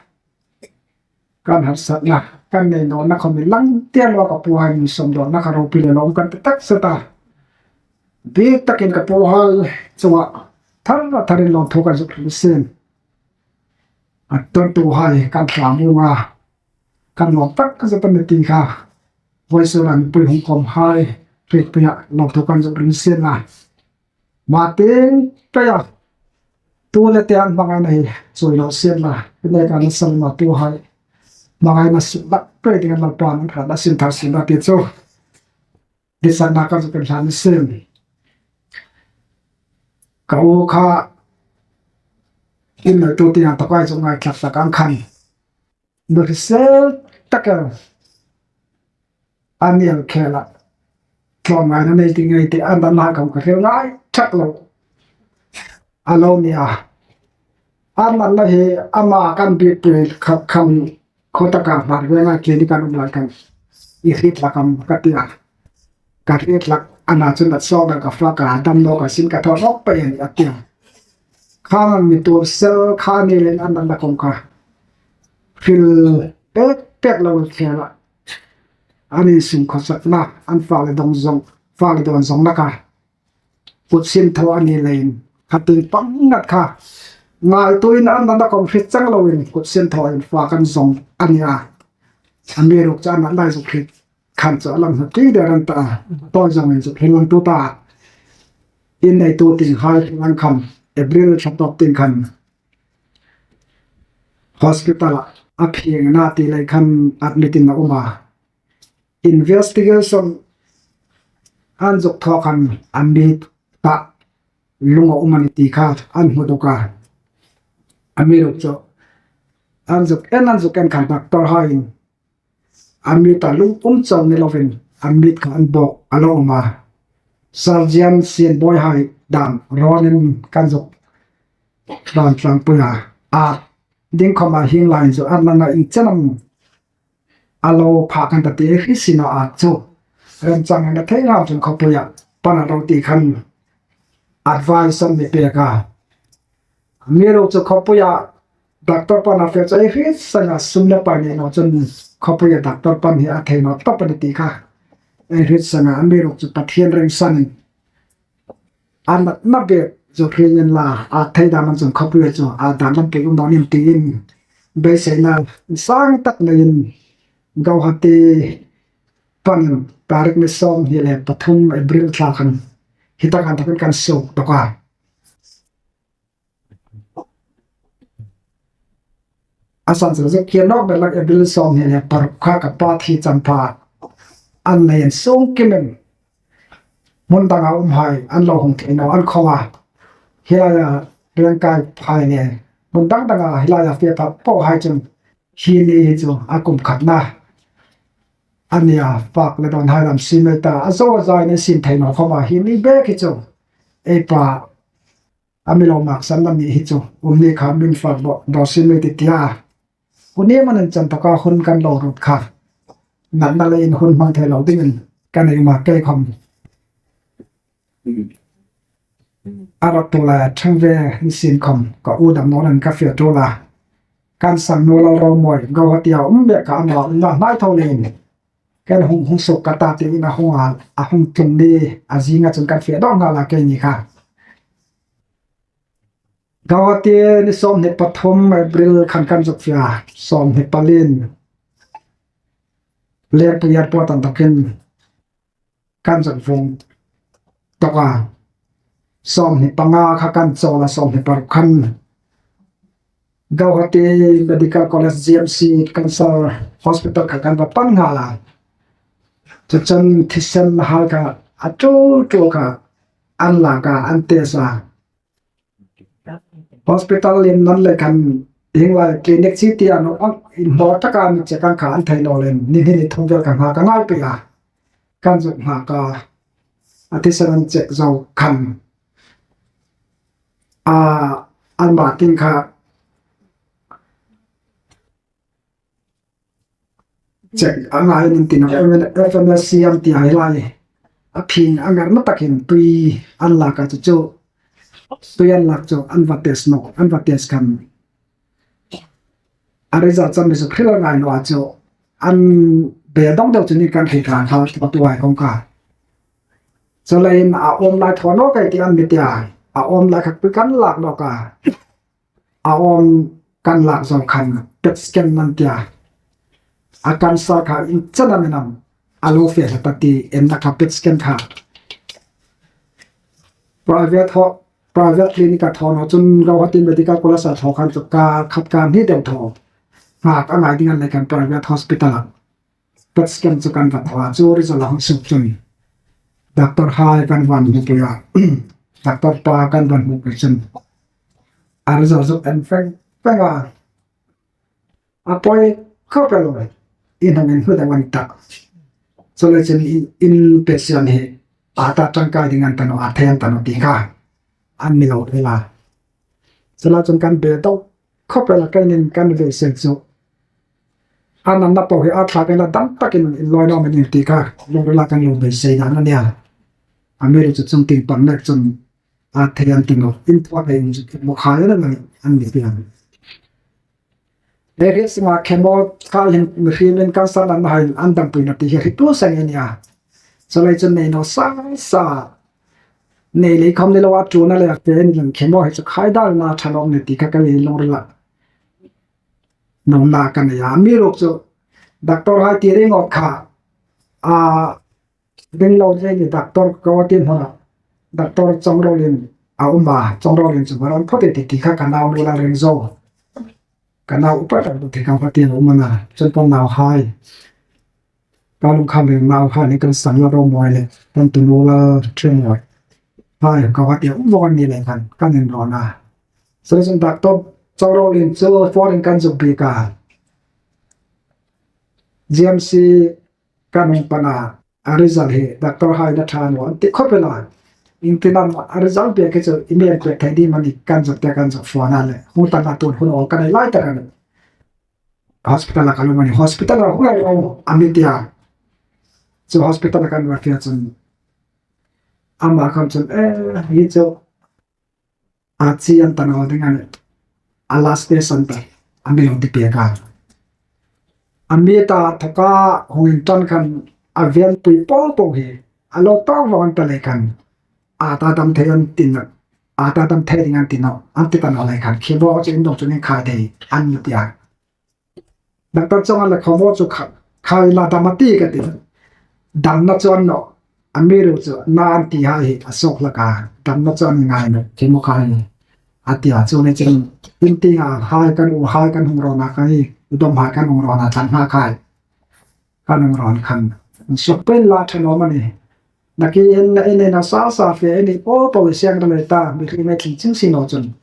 Kan harsatna kan nei nawna khom lang tia lo ka pu hai insum dawna ka ropui le lawm kan ti tak zet a. Bik takin ka pu hai chunga thar a tharin lawmthu kan zuk hril sin. A tontu hai kan thlamuong a. Kan lawm tak zet a ni ti kha. Vawisun a mipui hung khom hai hrietpuia lawmthu kan zuk hril sin a. Ma ting peia. Tu le te an hmangaina hi chawi lo sien la. Ine ka na sal ma tu hai. Hmangaina suk dak pei ding an Lalpan an hrana sin thar sin la ti chu. Disatna ka zuk kan hlan sin. Ka u kha in lo tu ti ang takai zuk ngaithlak tak ang khan. Nurse taka a ni el khela. Tlawmngaina nei ti ngei ti an dan lai khom ka hril ngai tak lo. A lo ni a. An dan lai hi ama kan bi pui kha kham kho taka hmar ve ngai ke ni kan um lai kan. I hriet hlak am ka ti a. Ka hriet hlak ana chun a sawk dan ka fak a dam naw ka sin ka thaw nawk pei a ni a ti a. Khang mi tur sel kha ni len an dan la khom kha. Hril pek pek lo khela. An insum khawsakna, an fale dong zong, fale dawn zongna kha. Kut sin thaw a ni leiin, kha tin pang ngat kha. Ngaituoin an dan la khom hriet chang loin, kut sin thaw in fa kan zong a ni a. Amiruokchu an dan lai zuk hriet khan chu a lam hnu ti der an ta a. Tawi zongin zuk hriet lang tu ta. In neitu ting hai lang khan, April thla tawp ting khan. Hospital-a a phingna ti lei khan admit-in a um a. Investigation an zuk thaw khan a mit ta lung a um a ni ti kha an hmu dawk a. Amiruokchu an zuk en, an zuk en khan doctor-haiin a mit a lung um chau ni lovin a mit kha an bawk a lo um a. Surgeon Sienbawihai dam rawnin kan zuk dan tlangpui a. A ding khoma hieng lai chu an nana inchen am a lo pha kan ta ti hri si naw a chu. Remchang na thei ram chun khawpuia pan a lo ti khan advice an mi pek a. Amiruokchu khawpuia doctor pan a fe chu ei hriet seng a, sum le pai nei naw chun khawpuia doctor pan hi a thei naw tawp a ni ti kha. ei hriet seng a, amiruokchu Pathien ring sanin a natna bek chu hriet inla, a thei dan an chun khawpui chu a dan lampui um dawn ning tiin beiseina sang tak neiin Guwahati panin tarik ni sawmhni le pathum April thla khan hi taka inthawkin kan suok tawk a. A san chu zuk kian nawk ber lak April sawmhni le paruk kha ka pa thi champha an nei an sung kimin hmun danga umhai an lo hung thei naw an khawm a. Hi laia Rengkai phai le hmun dang danga hi laia fe pha po hai chun hi ni hi chu a kum khatna a nia, fak le dawn hai lam sim ei ta, a zo a zai ni sim thei naw khawm a, hi ni bek hi chu ei pa a mi lo maksan a ni hi chu, um ni kha min fak bo, bo sim ei ti tia. Hun ni manin chan taka hun kan lo ruot kha, natna leiin hun hmang thei lo dingin kan ei mak kei khawm. A rak tu la thang ve ni sin khawm ka u dam naw nan ka fe tu la. Kan sang nu lo ro moi, Guwahati a um bek ka ama umna hnai tho leiin kan hung hung suok ka ta tiin a hung a, a hung tlung ni a zinga chun kan fe dawk nghal a keini kha. Guwahati ni sawmhni pathum April khan kan zuk fe a, sawmhni palin Lerpui airport inthawkin kan zuk vong tawk a. Sawmhni panga kha kan chawl a, sawmhni paruk khan Guwahati Medical College, G M C Cancer Hospital kha kan va pan nghal a. Chu chun thisen hai kha a tul tul kha an lak a, an test a. Hospital in nan le kan hing lai clinic chi ti an ang in hmawr taka mi check ang kha an thei naw leiin ni hni ni thum vel ka nghak a ngai pei a. Kan zuk nghak a, a thisen an check zo khan a, an ma ting kha check a ngai ning tina, F M S C an ti a, hi lai a phing a ngar na takin tui an lak a chu chu, tui an lak chu an va test naw, an va test khan a result chu mi zuk hril a ngai naw a chu, an be dawng deu chu ni kan hriet a, ha tu ai kong ka. Chu leiin a awm lai thaw naw kei ti an mi ti a, a awm lai kha pui kan lak naw ka. A awm kan lak zo khan PET scan an ti a. A cancer kha in chena mi nam a lo fe hla ta ti en na kha PET scan kha. Private ho, private clinic a thaw naw chun Guwahati Medical College a thaw khan chu kar khat kar hni deu thaw nghak a ngai ding an le kan private hospital a. PET scan chu kan va thaw a, chu result a hung suok chun doctor hai kan va hmu pui a, doctor pa kan va hmu pui chun a result chu en feng feng a, a pawi khawp el, in hang en hmu deu an ta. Chu le chun in, in patient hi a ta tangkai ding an ta naw, a thei an ta naw ti kha an mi lo hril a. Chu lai chun kan be dawk khawp el a, keinin kan beisei chu a natna po hi a thlak el a, dam takin inlawi naw mi ning ti kha lungrila kan lo beisei dan a nia. Amiruokchu chungtieng pan nek chun a thei an ti naw, in thuak ei chu mu khai el a, an mi ti a. He hi sima chemo kha hin mihriemhai cancer an hai an dampuina ti hi hriet tu seng a nia. Chu lai chun nei naw sa sa, nei lei khawm ni lo a, ṭhuonna le a fe ni lang chemo hi chu khai dal na ṭha nawk ni ti kha ka lungrila nuomna ka nei a. Amiruokchu doctor hai ti ringawt kha a ring lo ni, doctor Guwahati hmuna doctor Chongrolien a um a, Chongrolien chu hmuna phawt ti ti kha ka nau nu la ring zo. Ka nau upa tak ti kha Guwahati a um a na, chun kan nau hai, ka lungkham ring nau hai ni kan sang la ro moi le, kan tu nu la ṭhing moi hai Guwahati a um vawng an ni le khan kan inrawn a. Chu chun doctor Chongrolien chu phone in kan zuk biek a. G M C kan hung pan a, a result hi doctor hai na ṭha naw an ti khawp el a. Iengtin am a result bek hi chu i mi en pek thei ding am a ni kan zuk ti a, kan zuk phone a le. Hung tan a, tun hun awl ka nei lai tak a nih. Hospital a ka lo ni, hospital a hung lai lo a mi ti a. Chu hospital a kan va fe chun ama khawm chun, eh, hi chu a chi an ta naw ding a nih, a last patient ta a mi lo ti pek a. A mi ta thoka hung inṭan khan a vêlpui po po hi a lo tawk vawng ta lei khan, a ta dam thei an ti naw, a ta dam thei ding an ti naw, an ti ta naw lei khan khi bo chu in dong chu ning khai thei an ni tia. Doctor chunga le khawm chu kha, khai la dam a ti ka ti. Damna chu a ni naw, amiruokchu na an ti hai hi a suok hlak a, damna chu a ni ngai naw, khi mo khai a tia. Chu ni chun in ti a hai kan u hai kan hung rawn a khai, u dom hai kan hung rawn a, tlan ha khai kan hung rawn khan. Suk pen la ṭha naw mani. Nakie in, in, in a sa sa fe, in po po siang ta le ta, mi ri me tling ching si naw chun.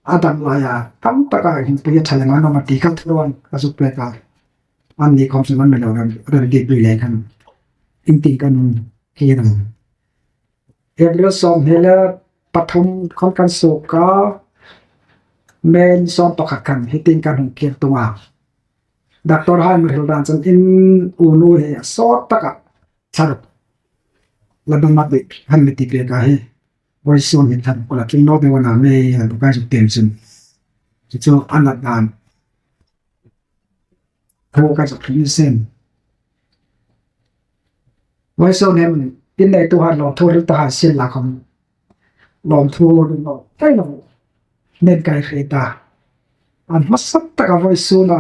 A dam laia, tam taka hin pui a ṭha le ngai naw ma ti kha thu rawn, ka zuk pek a. An ni khawm chu man me lo ran, ran di pui le khan. In ti kan ki ran. April sawmhni le pathum khan kan suok a, May sawm pakhat khan hi tieng kan hung kir tung a. Doctor hai mi hril dan chun in u nu hi a sawt taka thla ruk la dam mak dik han mi ti pek a hi. Vawisun hin thla ruk la tling naw deu a na, May han bukai zuk tem chun. Chu chu a nat dan. Thu ka zuk hrilh sien. Vawisun hin in neituhai lawmthu hril ta hai sien la khawm, lawmthu hril naw thei naw nen ka hriet a. A hmasa taka vawisuna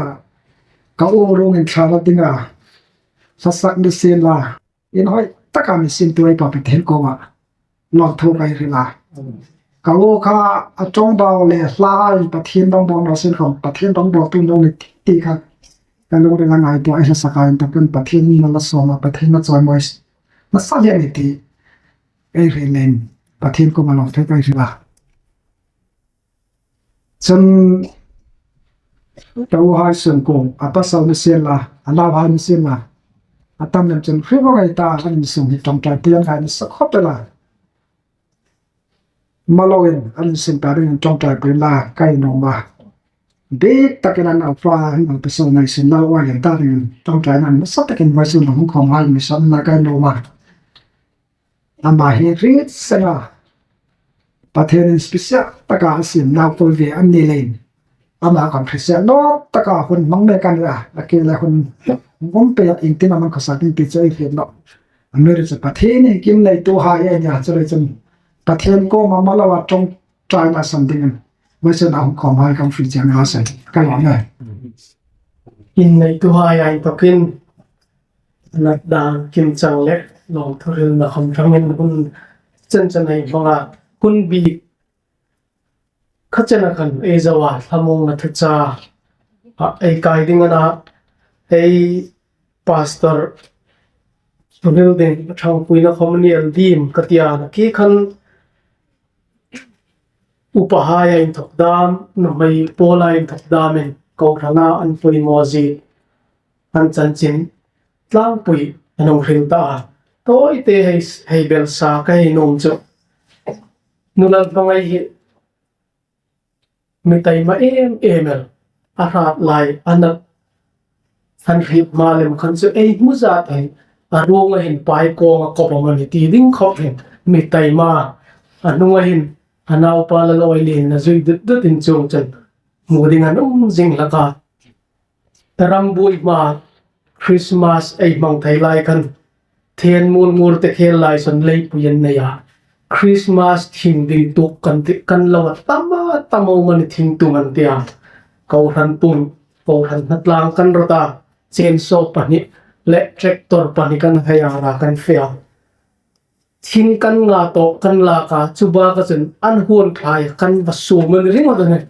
ka u ruong inthla la dinga hlasak ni sien la, inhawi taka mi siemtu ei Pa Pathien kuoma lawmthu ka hril a. Ka u kha a ṭawngbau le hla in Pathien rawngbawl naw sien khawm, Pathien rawngbawltu naw ni ti kha ka lungrila ngaituo a, ei hlasak a inthawkin Pathien na la sawm a, Pathien na chawimawi nasa lem a ni ti ei hril leiin Pathien kuoma lawmthu ka hril a. Chun ka u hai sung kuom, a pasal ni sien la, a nauhai ni sien la, a tam lem chun hre vawng ei ta, an insung hi ṭawngṭaipui an hai nasa khawp el a. Maloin an insung ta dingin ṭawngṭaipui la ka nuom a. Bik takin an naupa, an naupa sal ngai sin lau a lem ta dingin ṭawngṭaina nasa takin vawisun hung khawm hai mi sawm la ka nuom a. Ama hi hriet seng a, Pathienin special taka a siem nau kul ve an ni leiin, ama kan hrisel naw taka hun hmang mek a ni a, a ke le hun ngawm pe a, iengtin am an khawsak ding ti chu ei hriet nawh. Amiruokchu Pathien iengkim neituhai ei nia, chuleiin chun Pathien kuoma maloa ṭawngṭaina san dingin vawisun a hung khawm hai kan hril chieng a, sei ka lawm e. In neituhai a inthawkin nat dan kimchang le lawmthu hrilna khawm ṭhangin hun chen chen ei hmang a, hun bik kha chena khan ei zo a, thlamuongna thuchah ei kai ding a na, ei pastor thu hril ding ṭhangpuina khawm ni el dim ka ti a, nakie khan upahai a inthawk dam, nuhmei pawla inthawk damin kohrana an poimaw zie, an chanchin tlangpui an hung hril ta a. Tawite hei, hei belsa ka hei nuom chu, Nulal Hmangai hi mi taima em em el, a hrat lai a nat han hriet hma lem khan chu ei hmu zat hai, a ruonga hin pai kawnga kawp a ni ti ding khawp hin mi taima, a hnunga hin a naupa Lal Oilien a zui dut dut in chuong chun hmu ding an um zing hlak a. Rambuoi hma Christmas ei hmang thei lai khan, thenmul ngur te khel lai saw leipui an nei a. Christmas thing ding tuok kan ti, kan lo a tam a tam a um a ni, thing tum an ti a. Kohran pung, kohran hnatlang kan rawt a, chainsaw pahni le tractor pahni kan hei a, ra kan fe a. Thing kan nga tawk kan lak a, chu baka chun an huon thlai kan va sum a ni ringawt a nih.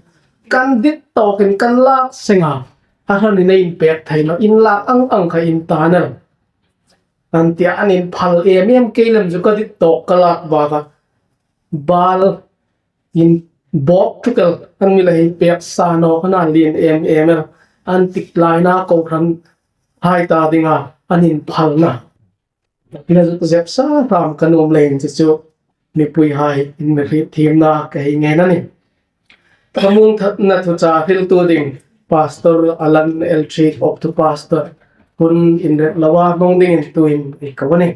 Kan dit tawkin kan lak seng a, a hranin ei inpek thei naw, in lak ang ang kha in tan el, an ti a, an inphal em em. Kei lem chu ka dit tawk ka lak baka bal in bawk thuk el, an mi la inpek sa naw, an lien em em el, an ti laina kohran hai ta dinga an inphalna. Ina zuk zep sa hram ka nuom leiin chu chu mipuihai in mi hriet thiemna ka hei ngen a nih. Thlamuongna thuchah hriltu ding Pastor Alan L. Thik, awptu pastor, hun inrem loa hmang dingin tuhin ei ko a nih.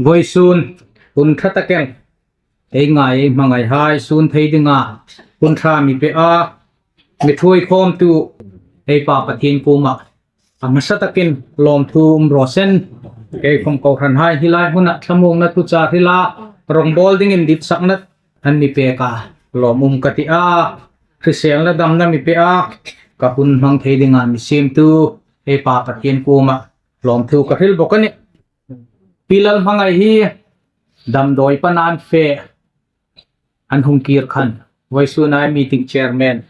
Vawisun hun ṭha tak el ei ngai, ei hmangaihai sun thei dinga hun ṭha mi pe a, mi ṭhuoi khawmtu ei Pa Pathien kuoma A hmasa takin lawmthu um raw se. Kei khawm kohranhai hi lai huna thlamuongna thuchah hrila, rawngbawl dingin ditsakna an mi pek a, lawm um ka ti a, hriselna damna mi pe a, ka hun hmang thei dinga mi siemtu ei Pa Pathien kuoma lawmthu ka hril bawk a nih. Pi Lalhmangai hi damdawi pana an fe, an hung kir khan, vawisuna meeting chairman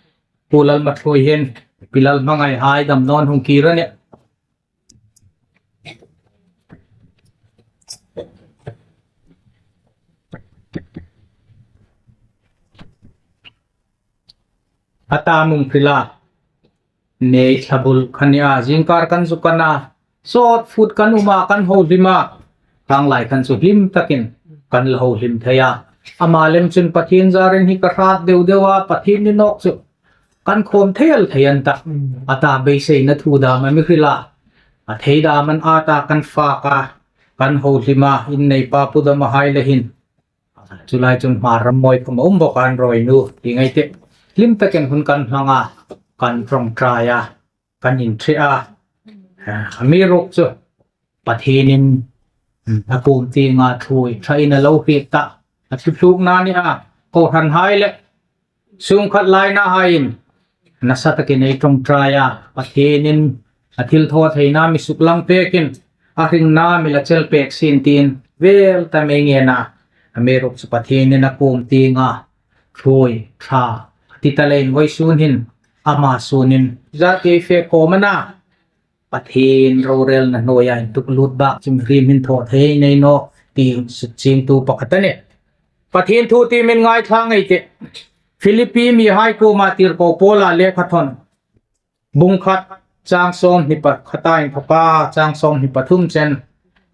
Pu Lalmathuoi hin Pi Lalhmangaihai damnaw an hung kir a nih. A ta mung hrila, nei thlabul kha ni a, zingkar kan zuk kan a, sawt fut kan um a, kan ho hlim a, tang lai khan chu hlim takin kan la ho hlim thei a. Ama lem chun Pathien zarin hi ka hrat deu deu a, Pathien ni nawk chu kan khawm thei el thei an ta. A ta beiseina thu dam a mi hril a, a thei dam an a ta kan fak a, kan ho hlim a, inneipa Pu Damahai le hin. Chu lai chun Hmar ram mawi khawm a um bawk a, an rawi nu ti ngai teh. Hlim takin hun kan hmang a, kan ṭawngṭai a, kan inṭhe a. Amiruokchu Pathienin a kuom tienga ṭhuoi ṭhain a lo hriet ta. A thuthlukna ni a, kohranhai le sungkhat lainahaiin nasa takin ei ṭawngṭai a, Pathienin a thilthawtheina mi suklang pekin, a hringna mi la chel pek sien tiin vel ta mei ngen a. Amiruokchu Pathienin a kuom tienga ṭhuoi ṭha a ti ta leiin vawisun hin ama sunin zat ei fe khawm a na. Pathien rorelna hnuoia intuklut bak chu mihriem hin thaw thei nei naw ti sukchiengtu pakhat a nih. Pathien thu tiem ei ngaithla ngei ei tih. Philippi mihai kuoma tirko Paula lekhathawn, bung khat, chang sawmhni pakhata inthoka chang sawmhni pathum chen.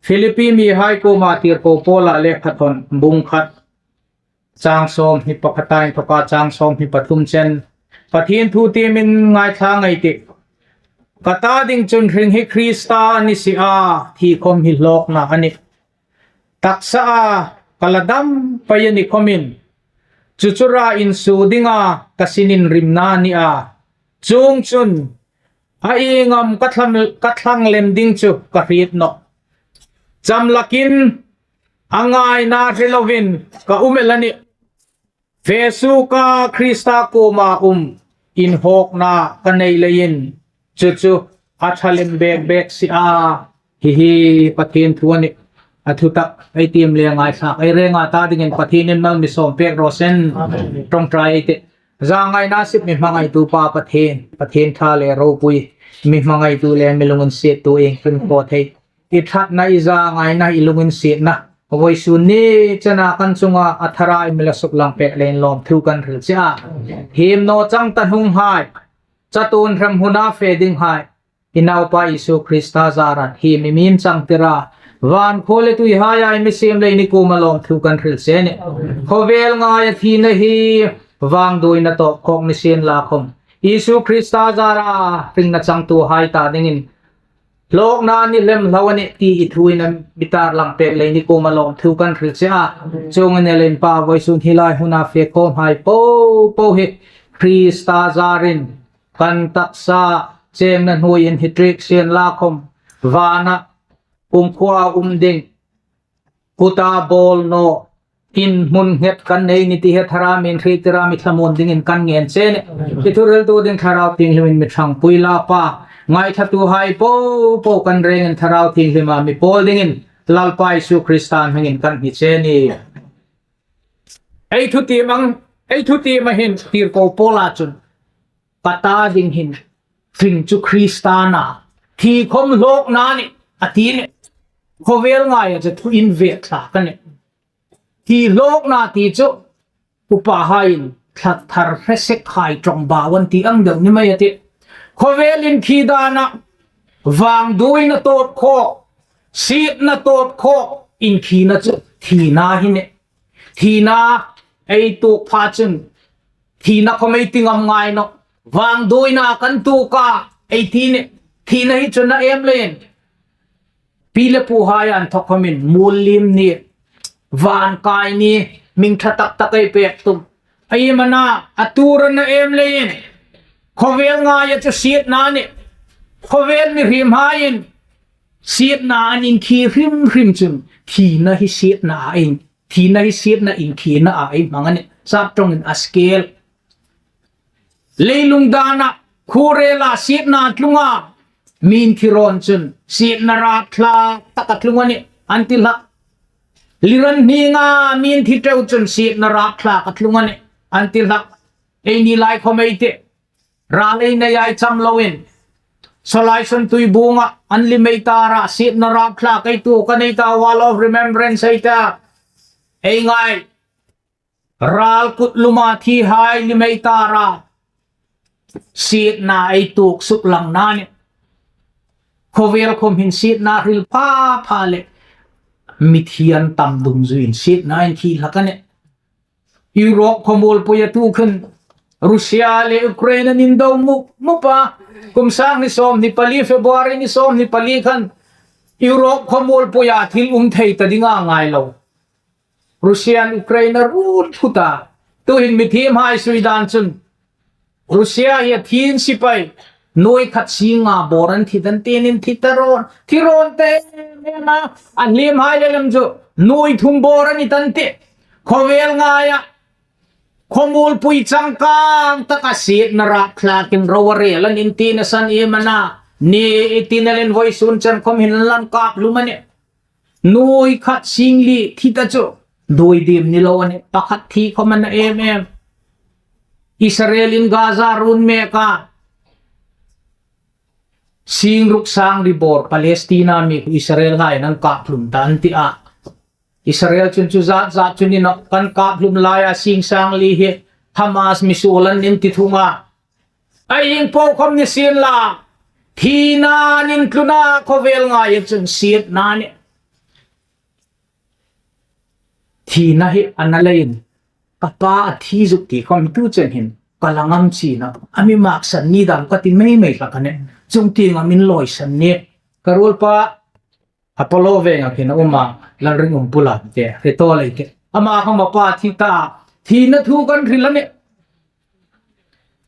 Philippi mihai kuoma tirko Paula lekhathawn, bung khat, chang sawmhni pakhata inthoka chang sawmhni pathum chen. Pathien thu tiem ei ngaithla ngei ei tih. Ka ta ding chun hring hi Krista a ni si a, thi khawm hi hlawkna a nih. Taksaa ka la dam pei a ni khawmin, chu chu ra insuo dinga ka sininrimna a ni a. Chuongchun a ieng am ka thlang, ka thlang lem ding chu ka hriet nawh. Cham lakin a ngaina hre lovin ka um el a nih. Fe suoka Krista kuoma um inhawkna ka nei leiin chu chu a ṭha lem bek bek si a. Hi hi Pathien thu a nih. A thutak ei tiem le ngaithlak ei renga ta dingin Pathienin mal mi sawm pek raw se. Amen. Ṭawngṭai ei tih. Zangaina sip mi hmangaitu Pa Pathien, Pathien ṭha le ropui mi hmangaitu le mi lunginsiettu iengkim thaw thei. I ṭhatna, i zangaina, i lunginsietna vawisun ni chena kan chunga a thara mi la suklang pek leiin lawmthu kan hril che a. Hiem naw chang ta hnunghai, chatuon hremhmuna fe dinghai, i Naupa Isu Krista zarin hiem i mi inchangtir a. Van khawm le tuihaia i mi siem leiin i kuoma lawmthu kan hril che a nih. Khawvel ngaia thina hi vangduoina tawp khawk ni sien la khawm, Isu Krista zarin hringna changtuhai ta dingin hlawkna ni lem lo a nih ti i thuin a mi tarlang pek leiin i kuoma lawmthu kan hril che a. Chuong a ni leiin Pa, vawisun hi lai huna fe khawmhai po po hi Krista zarin kan taksa chengna hnuoiin hi ṭiek sien la khawm, vana kumkhuoa um ding, kuta bawl naw, inhmun nghet kan nei ni ti hi thara min hriettir a mi thlamuon dingin kan ngen che a nih. I thu hriltu ding Thlarau Thienghlimin mi ṭhangpui la Pa. Ngaithlatuhai po po kan rengin Thlarau Thienghlima mi pawl dingin Lalpa Isu Krista hmingin kan hni che a nih. Ei thutiem ang, ei thutiem a hin tirko Paula chun, ka ta ding hin hring chu Krista a na, thi khawm hlawkna a nih a ti a nih. Khawvel ngaia chu thu inve thlak a nih. Thi hlawkna ti chu upahaiin thla thar hre sekhai ṭawngbau an ti ang deu ni mai a tih. Khawvelin khi dana vangduoina tawp khawk, sietna tawp khawk inkhina chu thina hi a nih. Thina ei tuok pha chun thina khawm ei ti ngam ngai nawh. Vangduoina kan tuok a ei ti a nih. Thina hi chu a na em leiin pi le puhai inthawk khawmin mual liem ni, van kai ni, hming ṭha tak tak ei pek tum. Ei mana a tuor a na em leiin khawvel ngaia chu sietna a nih. Khawvel mihriemhaiin sietna an inkhie hrim hrim chun, thina hi sietna a in, thina hi sietna inkhienaah ei hmang a nih. Sap ṭawngin a scale. Leilung dana, khuorela sietna tlunga, mi'n thi rawn chun sietna rapthlak taka tlung a nih, an ti hlak. Liran hninga mi'n thi ṭeu chun sietna rapthlaka tlung a nih, an ti hlak. Eini lai khawm ei tih. Ral ei nei ei cham loin, Sawlai Sawn Tuibuonga an lim ei tara, sietna rapthlak ei tuok a ni ta, Wall of Remembrance ei ta. Ei ngai. Ral kut luma thihai lim ei tara, sietna ei tuok suklang a nih. Khawvel khawm hin sietna hril pha pha le mithi an tam dungzuiin sietna inkhie hlak a nih. Europe khawmuolpuia tu khan Russia le Ukraine an indo mup mup a. Kum sanghni sawmhni pali, February ni sawmhni pali khan Europe khawmuolpuia thil um thei ta dinga ngai lo, Russia-in Ukraine a run thut a. Tuhin mithiemhai sui dan chun, Russia hi a thin sipai nuoi khat singa bawr an thi dan tinin thi ta rawn, thi rawn ta em em a. A hliemhai le lam chu nuoi thum bawr a ni ta an tih. Khawvel ngaia khawmuolpui changkang taka sietna rapthlakin ro a rel a nih tiin a san em a na. Ni ei tina leiin vawisun chen khawm hin an kap hlum a nih. Nuoi khat singli thi ta chu, duoi diem ni lo a nih, pakhat thi khawm a na em em. Israel-in Gaza run mek a, singruk sangli bawr Palestina mi Israelhaiin an kap hlum ta an ti a. Israel chun chu zat zat chu ni naw, kan kap hlum laia sing sangli hi Hamas mi suol an nih ti thung a. A ieng po khawm ni sien la, thina'n intlun a, khawvel ngaia chun sietna a nih. Thina hi a na leiin, ka pa a thi zuk ti khawm tu chen hin ka la ngam chie a, a mi maksan ni dam ka ti mei mei hlak a nih. Chuong tienga min lawisan nih. Ka ruolpa Apollo Venga khin a um a, Lalringumpui a ti, hre tawk lei ti. Ama khawm a pa thi ta, thina thu kan hril a nih.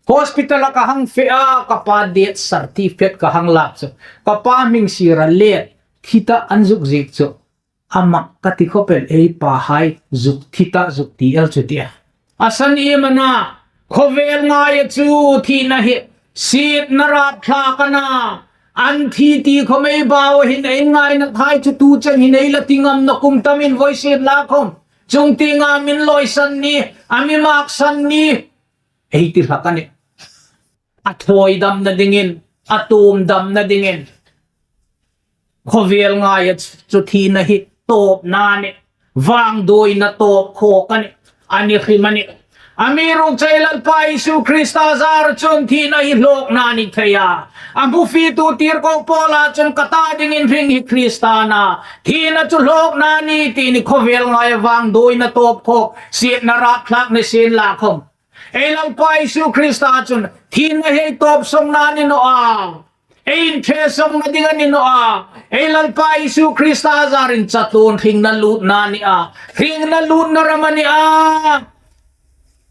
Hospital-a ka hang fe a, ka pa death certificate ka hang lak chu, ka pa hming sira let thi ta an zuk ziek chu, a mak ka ti khawp el, ei pahai zuk thi ta zuk ti el chu ti a. A san em a na, khawvel ngaia chu thina hi sietna rapthlak a na. An thi ti khawm ei bau hin ei ngaina thei chu tu chen hin ei la ti ngam naw, kum tamin vawisun la khawm. Chuong tienga min lawisan nih, a mi maksan nih, ei ti hlak a nih. A thawi damna dingin, a tuom damna dingin. Khawvel ngaia chu thina hi tawpna a nih, vangduoina tawp khawk a nih, a ni hrim a nih. Amiruokchu ei Lalpa Isu Krista zara chun thina hi hlawkna a ni thei a. A hmu fietu tirko Paula chun ka ta dingin hring hi Krista a na. Thina chu hlawkna a nih ti a nih, khawvel ngaia vangduoina tawp khawk, sietna rapthlak ni sien la khawm. Ei Lalpa Isu Krista chun thina hi tawp sawngna a ni naw a. Ei inṭhe sawngna ding a ni naw a. Ei Lalpa Isu Krista zarin chatuon hringna lutna a ni a. Hringna lutna ram a ni a.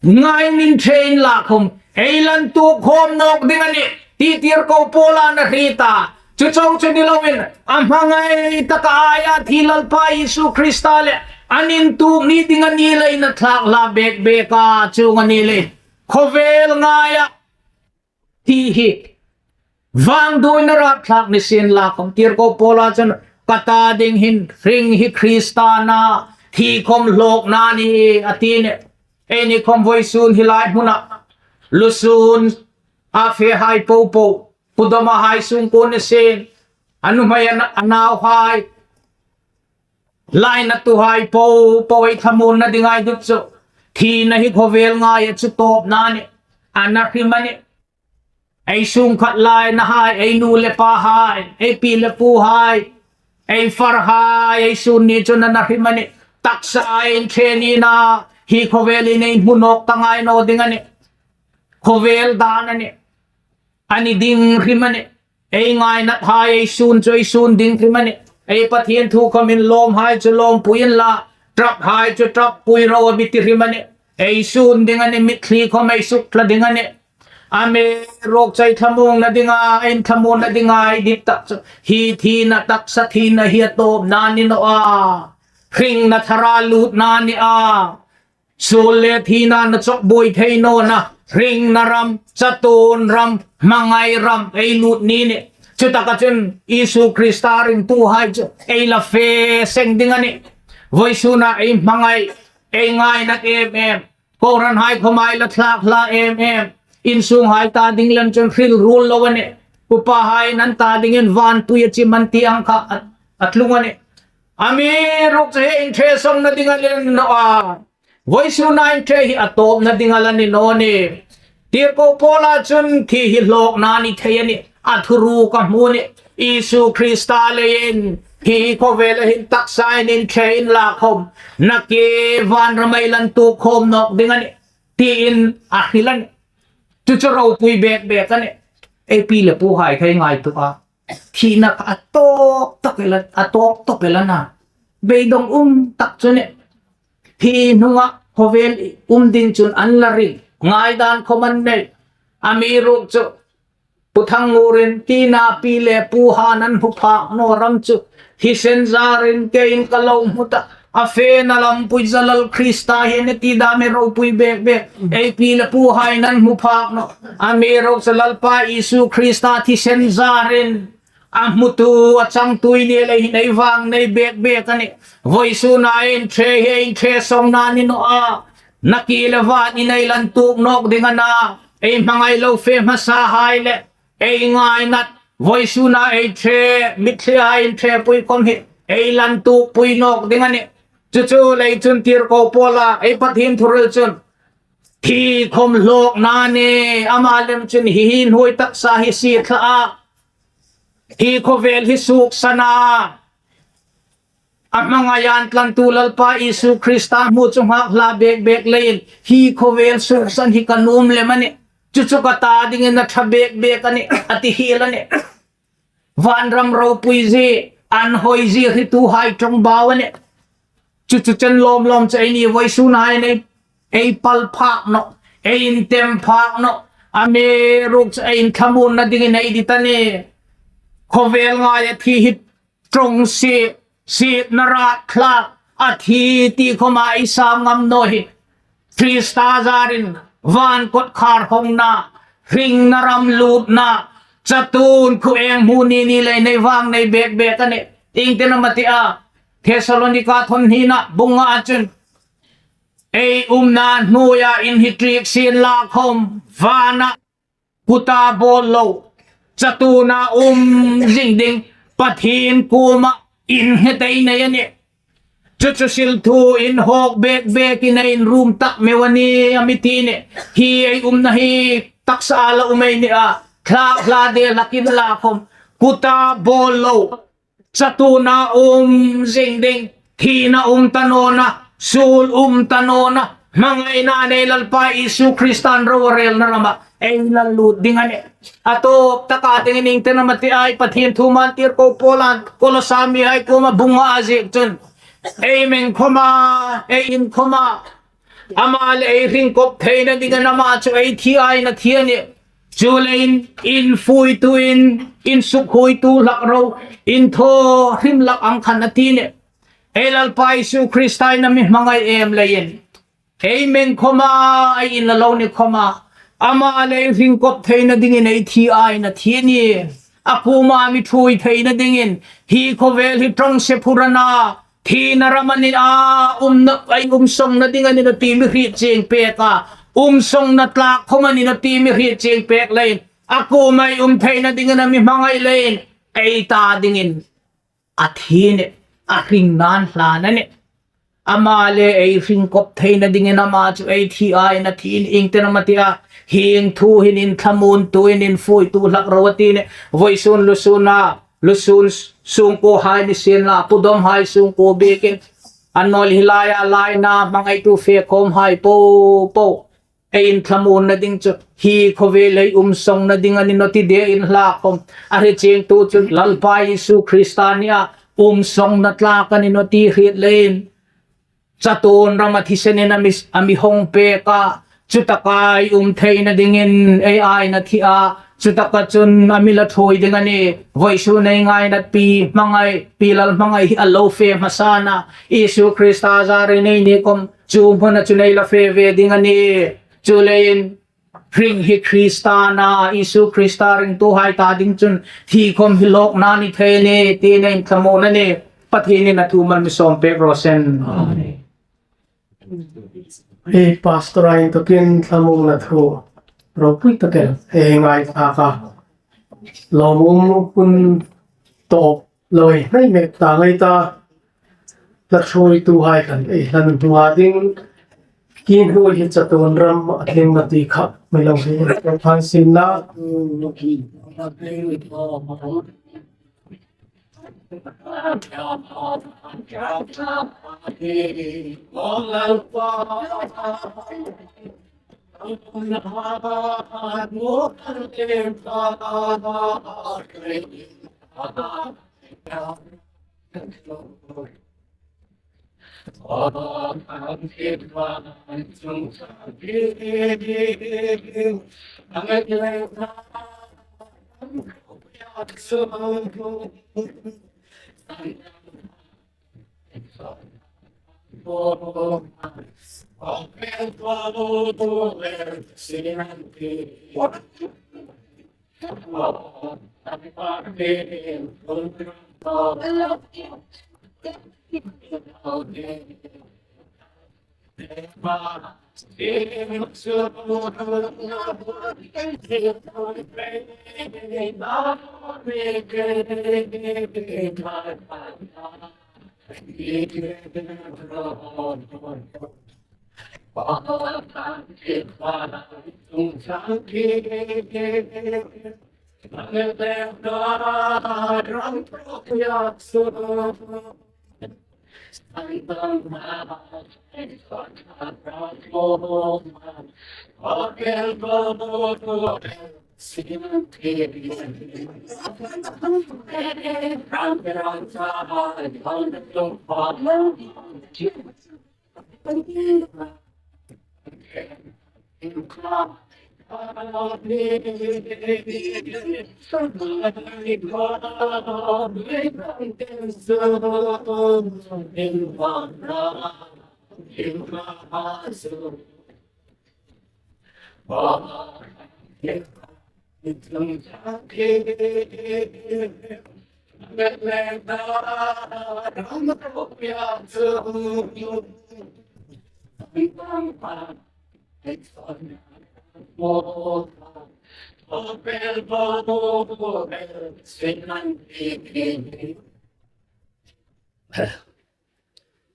Ngai inṭhe inla khawm, ei la intuok khawm nawk ding a nih ti tirko Paula'n a hriet a. Chu chau chu ni loin, a hmangai taka aia thi Lalpa Isu Krista le an intuok ni ding a ni leiin a thlak hla bek bek a, chuong a ni leiin khawvel ngaia thi hi vangduoina rapthlak ni sien la khawm, tirko Paula chun ka ta ding hin hring hi Krista a na, thi khawm hlawkna a nih a ti a nih. Eini khawm vawisun hi lai hmuna lusun a fehai po po, pudoma hai sungkuon ni sien, a nuhmei a na-, a nauhai, lainatuhai po po ei thlamuonna ding ei dit chu, thina hi khawvel ngaia chu tawpna a nih, a na hrim a nih. Ei sungkhat lainahai, ei nu le pahai, ei pi le puhai, ei farhai, ei sun ni chun a na hrim a nih. Taksa ei inṭhe nina hi khawvelin ei hmu nawk ta ngai naw ding a nih. Khawvel dan a nih. A ni ding hrim a nih. Ei ngainathai ei sun chu ei sun ding hrim a nih. Ei Pathien thu khawmin lawmhai chu lawmpui unla, ṭaphai chu ṭappui ro a mi ti hrim a nih. Ei sun ding a nih, mitthli khawm ei sukthla ding a nih. Amiruokchu ei thlamuongna dinga, ei thlamuongna dinga ei dit tak chu hi thina, taksa thina hi a tawpna ni naw a. Hringna thara lutna ni a. Suol le thina a chawk buoi thei nawna, hringna ram, chatuon ram, hmangai ram ei lut ni nih. Chutaka chun Isu Krista ringtuhai chu ei la fe seng ding a nih. Vawisuna ei hmangai, ei ngainat em em, kohranhai khawma ei la thlak hla em em, insunghai ta ding lem chun hril ruol lo a nih. Upahai an ta dingin vanpuia chim an ti ang kha a, a tlung a nih. Amiruokchu hi inṭhe sawngna ding a ni naw a. Vawisuna inṭhe hi a tawpna ding a la ni naw nih. Tirko Paula chun thi hi hlawkna ni thei a nih, a thuruk a hmu nih. Isu Krista leiin hi khawvela hin taksa in inṭhe inla khawm, nakie vanrama ei la intuok khawm nawk ding a nih, tiin a hril a nih. Chu chu ropui bek bek a nih. Ei pi le puhai khai ngaituo a. Thina kha a tawk tawk el a, a tawk tawk el a na. Beidong um tak chu nih. Hi hnunga khawvel um ding chun an la ring, ngaidan khawm an nei. Amiruokchu Pu Thangngur'n tina pi le puhai an hmu phak naw ram chu thisen zarin keiin ka lo hmu ta. A fena lampui Zalal Krista hi a nih ti dam ei ropui bek bek. Ei pi le puhai an hmu phak naw. Amiruokchu Lalpa Isu Krista thisen zarin a hmutu, a changtu ei ni lei hin ei vangnei bek bek a nih. Vawisuna inṭhe hi inṭhe sawngna ni naw a. Nakie le vanin ei la intuok nawk ding a na. Ei hmangai lo fe hmasahai le ei ngainat, vawisuna ei ṭhe, mitthlihai inṭhepui khawm hi ei la intuokpui nawk ding a nih. Chu chu lei chun Tirko Paula ei Pathien thuhril chun thi khawm hlawkna nih, ama lem chun hi hi hnuoi taksa hi sie thla a, hi khawvel hi suoksan a. A hmangaia intlantu Lalpa Isu Krista hmu chu nghak hla bek bek leiin hi khawvel suoksan hi ka nuom lem a nih. Chu chu ka ta dingin a ṭha bek bek a nih, a ti hiel a nih. Vanram ropuizie, an hoizie hrituhai ṭawngbau a nih. Chu chu chen lawm lawm chu ei ni, vawisun hin ei, ei pal phak nawh, ei intem phak nawh. Amiruokchu ei inthlamuonna dingin ei dit a nih. Khawvel ngaia thi hi ṭawng sie, sietna rat thlak, a thi ti khawma ei sam ngam naw hi. Krista zarin van kawtkhar hawngna, hringna ram lutna, chatuon khuo eng hmu ni ni leiin ei vangnei bek bek a nih. Iengtin am a ti a, Thessalonika thawn hnina bung nga chun, ei umna hnuoia in hi ṭiek sien la khawm, vana kuta bawl lo, chatuona um zing ding Pathien kuoma in nghet ei nei a nih. Chu chu silthu inhawk bek bekin ei inrum tak meu a nih, a mi ti a nih. Hi ei umna hi taksa la um ei ni a, thlak hla de hlakin la khawm, kuta bawl lo, chatuona um zing ding, thina um ta nawna, suol um ta nawna, hmangaina nei Lalpa Isu Kristan ro a relna rama ei la lut ding a nih. A tawp taka dingin iengtin am a ti a, ei Pathien thuom an tirko Paulan Kolosa mihai kuoma bung nga a ziek chun, ei meng khawma, ei in khawma, ama le ei hring kop theina dingin ama chu ei thi a, in a thi a nih. Chuleiin, infuoitu in, insukhuoitu hlak ro, inthaw hrim hlak ang khan a ti a nih. Ei Lalpa Isu Krista'n a mi hmangai em leiin, ei meng khawma, ei in la lo ni khawma, ama le ei hring kop theina dingin ei thi a, in a thi a nih. A kuoma mi ṭhuoi theina dingin, hi khawvel hi ṭawng sie phur a na, thina ram a ni a, umna, ei um sawngna ding a ni naw ti mi hriet chieng pek a, um sawngna tlak khawm a ni naw ti mi hriet chieng pek leiin, a kuoma ei um theina dingin a mi hmangai leiin, ei ta dingin a thi a nih, a hringnain hlan a nih. Ama le ei hring kop theina dingin ama chu ei thi a, in a thi a nih, iengtin am a ti a, hieng thu hin inthlamuontu in, infuoitu hlak ro a ti a nih. Vawisun lusuna, lusun sungkuohai ni sien la, pudomhai sungkuo bikin, a nawl hi laia laina hmangaitu fe khawmhai po po, ei inthlamuonna ding chu hi khawvel ei um sawngna ding a ni naw ti de inhla khawm, a hre chiengtu chu Lalpa Isu Krista a ni a, um sawngna tlak a ni naw ti hriet leiin, chatuon rama thisenin a mi, a mi hawng pek a, Chutaka ei um theina dingin ei aina thih a, chutaka chun a mi la ṭhuoi ding a nih. Vawisun ei ngainatpi Hmangai, Pi Lalhmangai hi a lo fe hmasa a, Isu Krista zarin ei ni khom chu hmuna chun ei la fe ve ding a nih. Chuleiin ring hi Krista a na, Isu Krista ringtuhai ta ding chun thi khom hi lawkna a ni thei a nih, tiin ei thlamuon a nih. Pathienin a thu mal mi sawm pek raw se. Amen. Hei, Pastor a inthawkin thlamuongna thu ropui takin ei ngaithlak a. Lawmum hun tawp lo ei hnai mek ta ngai ta. Hla ṭhuoituhai khan ei hlan hnuoia ding, kihnuoi hi chatuon ram a tlingna ti kha mi lo hei phan sin la.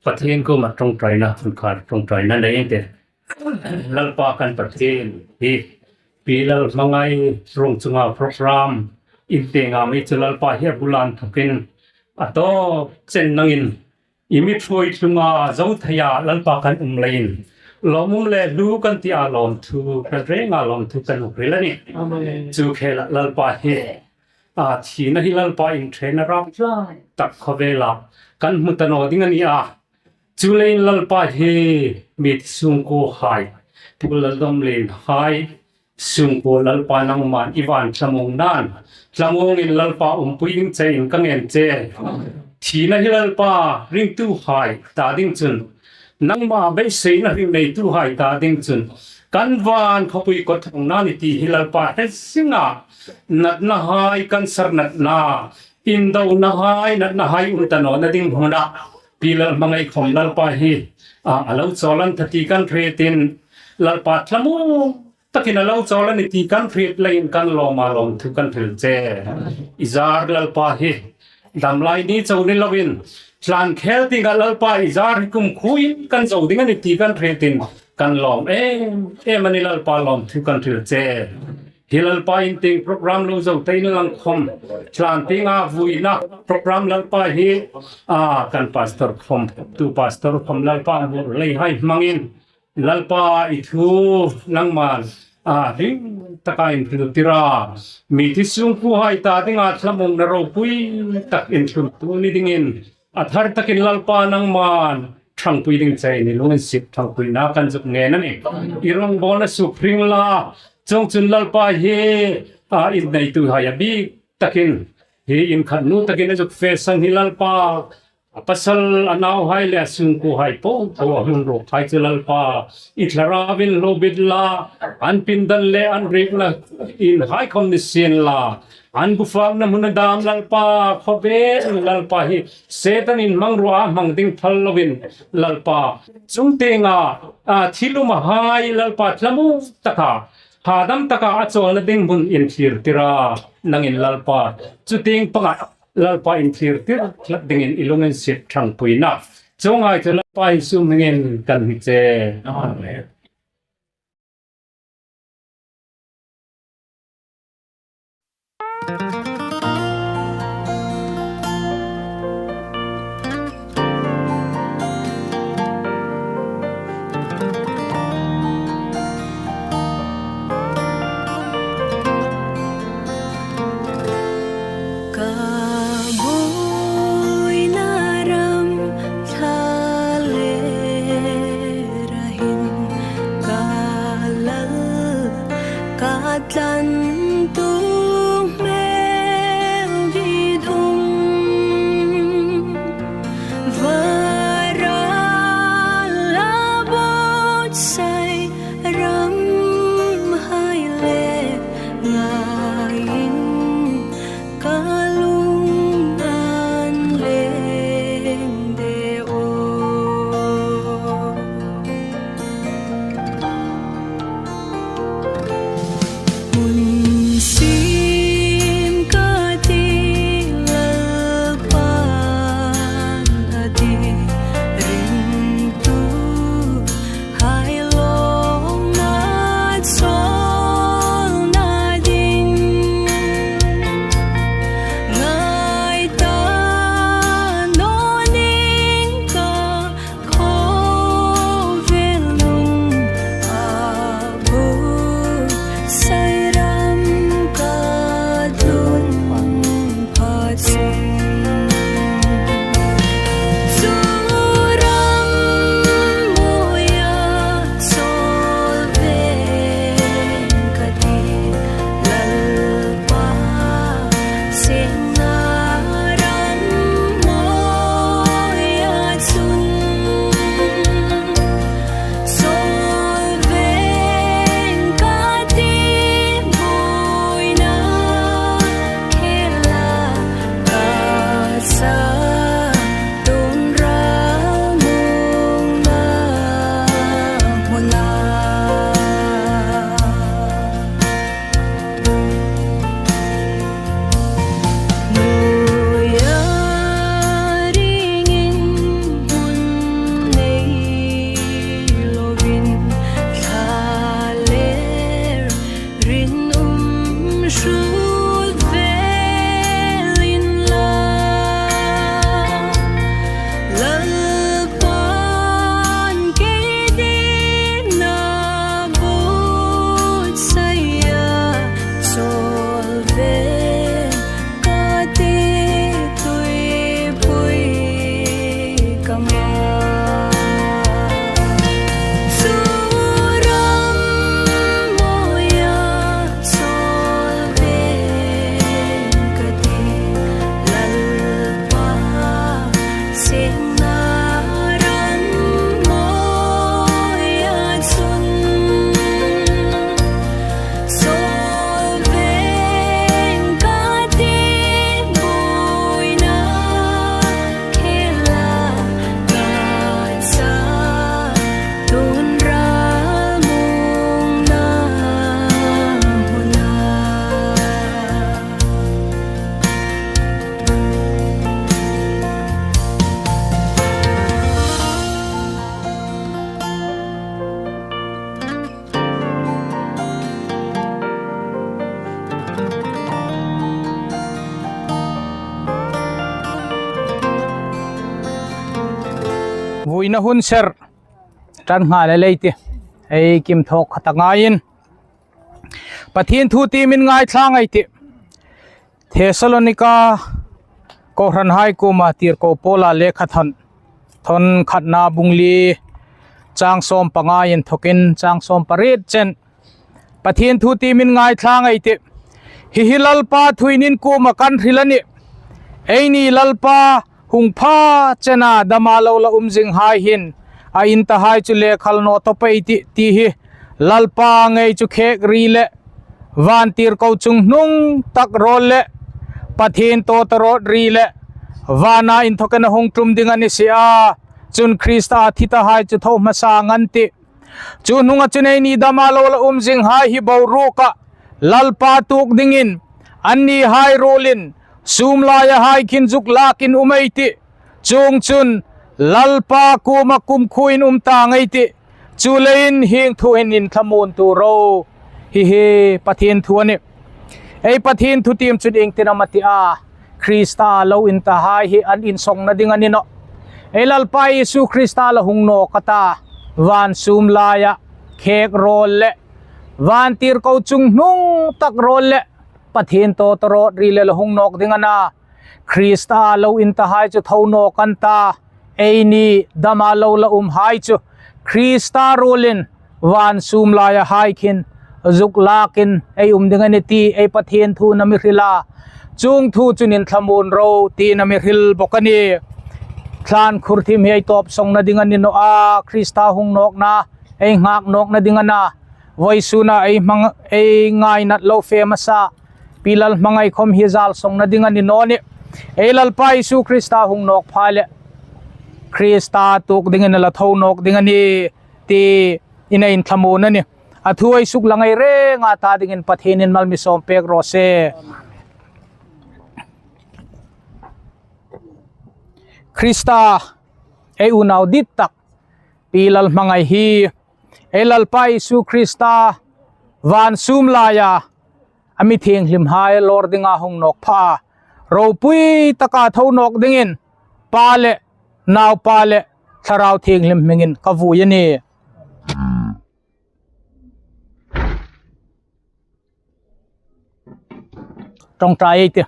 Pathien kuoma ṭawngṭaina, hun khan ṭawngṭaina nei ei tih. Lalpa kan Pathien hi, Pi Lalhmangai ruong chunga program in tieng a mi chu Lalpa hi a bula inthokin a tawp chen nangin i mi ṭhuoi tlunga zo theia Lalpa kan um leiin lawmum le hlu kan tia lawmthu kan reng a, lawmthu kan hung hril a nih. Amen. Chu khela Lalpa hi a thina hi Lalpa inṭhena rap tak khawvela kan hmu ta naw ding a ni a. Chuleiin Lalpa hi mi sungkuohai, Pu Laldawmlienhai sungkuo Lalpa nangman i van thlamuong nan, thlamuongin Lalpa umpui ding chein ka ngen che. Thina hi Lalpa ringtuhai ta ding chun, nangma beiseina hringnei tuhai ta ding chun, kan van khawpui kawt thawng nan i ti hi Lalpa hre zinga, natnahai, cancer natna, indonahai, natnahai um ta nawna ding hmuna Pi Lalhmangai khom Lalpa hi a, a lo chawl a ni ta ti kan hriet in, Lalpa thlamuong takin a lo chawl a ni ti kan hriet leiin kan lawm a, lawmthu kan hril che. I zar Lalpa hi dam lai ni chau ni loin, tlan khel dinga Lalpa i zar hi kumkhuoin kan zo ding a ni ti kan hriet in kan lawm em em a ni, Lalpa lawmthu kan hril che. Hi Lalpa in tieng program lo zo te inlang khom, tlan tienga vuina program Lalpa hi, a, kan pastor khom, tu pastor khom Lalpa hmu leihai hmangin, Lalpa i thu nangman a hring taka inhriltir a, mi ti sungkuohai ta dinga thlamuongna ropui tak inthluntu ni dingin, a thar takin Lalpa nangman ṭhangpui ding chein i lunginsiet ṭhangpuina kan zuk ngen a nih. I rongbawlna suk hring la, chuongchun Lalpa hi, a, inneituhai a bik takin, hi inkhat nu takin a zuk fe san hi Lalpa, a pasal a nauhai le a sungkuohai po po a hung ruokhai chu Lalpa, i thlarauin lo bit la, an pindan le an riekna inhai khawm ni sien la, an bufakna hmun a dam Lalpa, khawvel Lalpa hi Setanin hmangruo a hmang ding phal loin Lalpa, chungtienga, a, thil umhai Lalpa thlamuong taka, hadam taka a chawlna ding hmun inthlir tir a, nangin Lalpa, chutieng panga Lalpa inthlir tir tlat dingin i lunginsiet ṭhangpuina. Chuonghai chu Lalpa Isu hmingin kan hni che. Amen. Ka buoina ram thlalera hin ka Lal ka tlantu hmel dit um. Vara la buotsai ramhai le ngaiin ka lung an leng de aw. Hun sim ka ti Lalpan a ti, ringtuhai lawmna chawlna ding. Ngai ta naw ning ka khawvel nung a bu sai ram ka tlung pha chun. Chu ram mawia chawl ve ka ti Lalpa, sengna ram mawia chun. Chawl veng ka ti buoina khela ka sa tun ral mungna hmuna. Nuoia ringin hun nei lovin, thla le rinum hrut vel inla. Lalpan kei dingin a buotsaia chawl ve ka ti tuipui ka ma. Chu ram mawia chawl veng ka ti Lalpa, sengna ram mawia chun. Chawl veng ka ti buoina khela ka sa tun ral mungna hmuna. Vuina hun ser ṭan nghal a lei ti, ei kim thawk khat a ngaiin Pathien thu tiem inngaithla ei tih. Thessalonika kohranhai kuoma tirko Paula lekhathawn Thawn khatna bung li, chang sawm panga inthokin chang sawm pariet chen Pathien thu tiem ei ngaithla ei tih. Hi hi Lalpa thu in in kuoma kan hril a nih. Eini Lalpa hung pha chena dama lo la um zinghai hin a intahai chu le khal naw tawp ei tih ti hi Lalpa ngei chu khek ri le vantirko chunghnung tak rawl le Pathien tawtawrawt ri le vana inthokin a hung tlum ding a ni si a. Chun Krista thi tahai chu tho hmasa ngei an tih. Chu hnunga chun eini dama lo la um zinghai hi boruoka Lalpa tuok dingin annihai ruolin sum laia hai khin zuk lakin um ei tih. Chuongchun Lalpa kuoma kumkhuoin um ta ngei ei tih. Chuleiin hieng thu hin inthlamuon tu ro. Hi hi Pathien thu a nih. Ei Pathien thu tiem chun ieng tin am a ti a? Krista lo in tahai hi an insawngna ding a ni nawh. Ei Lalpa Isu Krista la hung nawk a ta, van sum laia khek rawl le vantirko chunghnung tak rawl le Pathien tawtawrawt ri le la hung nawk ding a na. Krista lo in tahai chu tho nawk an ta. Eini dama lo la umhai chu Krista ruolin van sum laia hai khin zuk lakin ei um ding a nih ti ei Pathien thuin a mi hril a. Chuong thu chun inthlamuon ro tiin a mi hril bawk a nih. Thlan khur thim hi ei tawp sawngna ding a ni nawh a, Krista hung nawkna ei nghak nawkna ding a na. Vawisuna ei hmang, ei ngainat lo fe hmasa Pi Lalhmangai khom hi zal sawngna ding a ni naw nih. Ei Lalpa Isu Krista hung nawk pha le Krista tuok dingin a la tho nawk ding a nih tiin ei inthlamuon a nih. A thu ei suklang ei renga ta dingin Pathienin mal mi sawm pek raw se. Krista, ei unau dit tak Pi Lalhmangai hi ei Lalpa Isu Krista van sum laia a mi thienghlimhai lawr dinga hung nawk pha a, ropui taka tho nawk dingin Pa le Naupa le Thlarau Thienghlim hmingin ka vui a nih. Ṭawngṭai ei tih.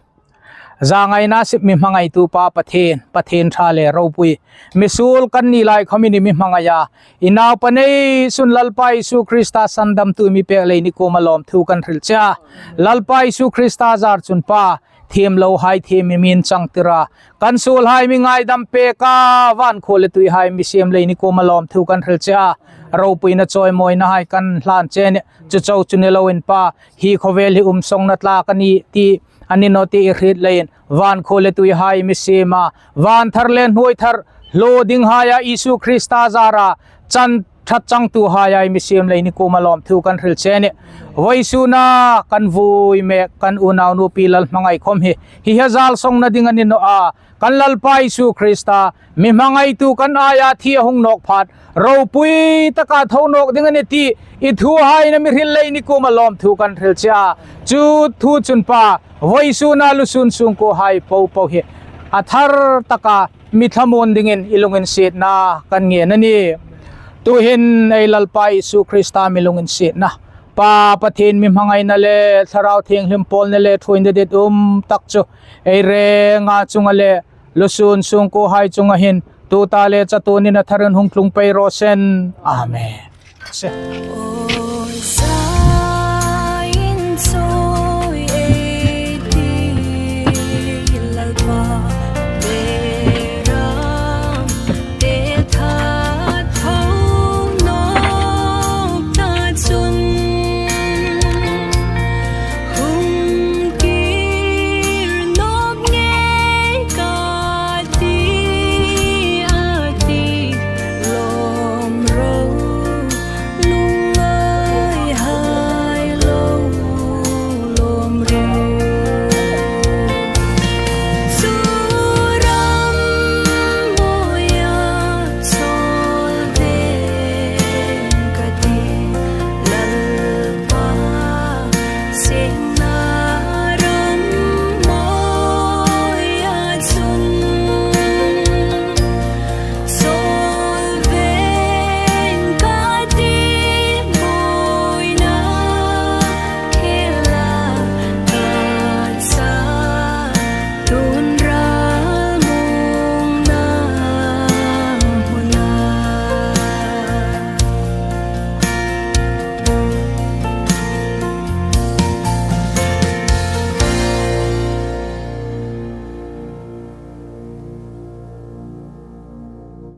Zangaina sip mi hmangaitu Pa Pathien, Pathien ṭha le ropui, mi suol kan ni lai khom i ni mi hmangai a, i naupa nei sun Lalpa Isu Krista sandamtu mi pek leiin i kuoma lawmthu kan hril che a. Lalpa Isu Krista zar chun Pa, thiem lohai thiem i mi inchangtir a, kan suolhai mi ngaidam pek a, van khuo le tuihai mi siem leiin i kuoma lawmthu kan hril che a. Ropuina chawimawinahai kan hlan che a nih. Chu chau chu ni loin Pa, hi khawvel hi um sawngna tlak a nih ti a ni naw ti i hriet leiin van khuo le tuihai mi siem a, van thar le hnuoi thar hlaw dinghaia Isu Krista zara chan ṭhat changtuhaia i mi siem leiin i kuoma lawmthu kan hril che a nih. Vawisuna kan vui mek kan unaunu Pi Lalhmangai khom hi hi hi zal sawngna ding a ni nawh a, kan Lalpa Isu Krista mi hmangaitu kan aia thi a hung nawk phat ropui taka tho nawk ding a nih ti i thuhaiin a mi hril leiin i kuoma lawmthu kan hril che a. Chu thu chun Pa, vawisuna lusun sungkuohai popo hi a thar taka mi thlamuon dingin i lunginsietna kan ngen a nih. Tuhin ei Lalpa Isu Krista mi lunginsietna, Pa Pathien mi hmangaina le Thlarau Thienghlim pawlna le ṭhuoina dit um tak chu ei renga chunga le lusun sungkuohai chunga hin tuta le chatuonin a tharin hung tlung pei raw se. Amen.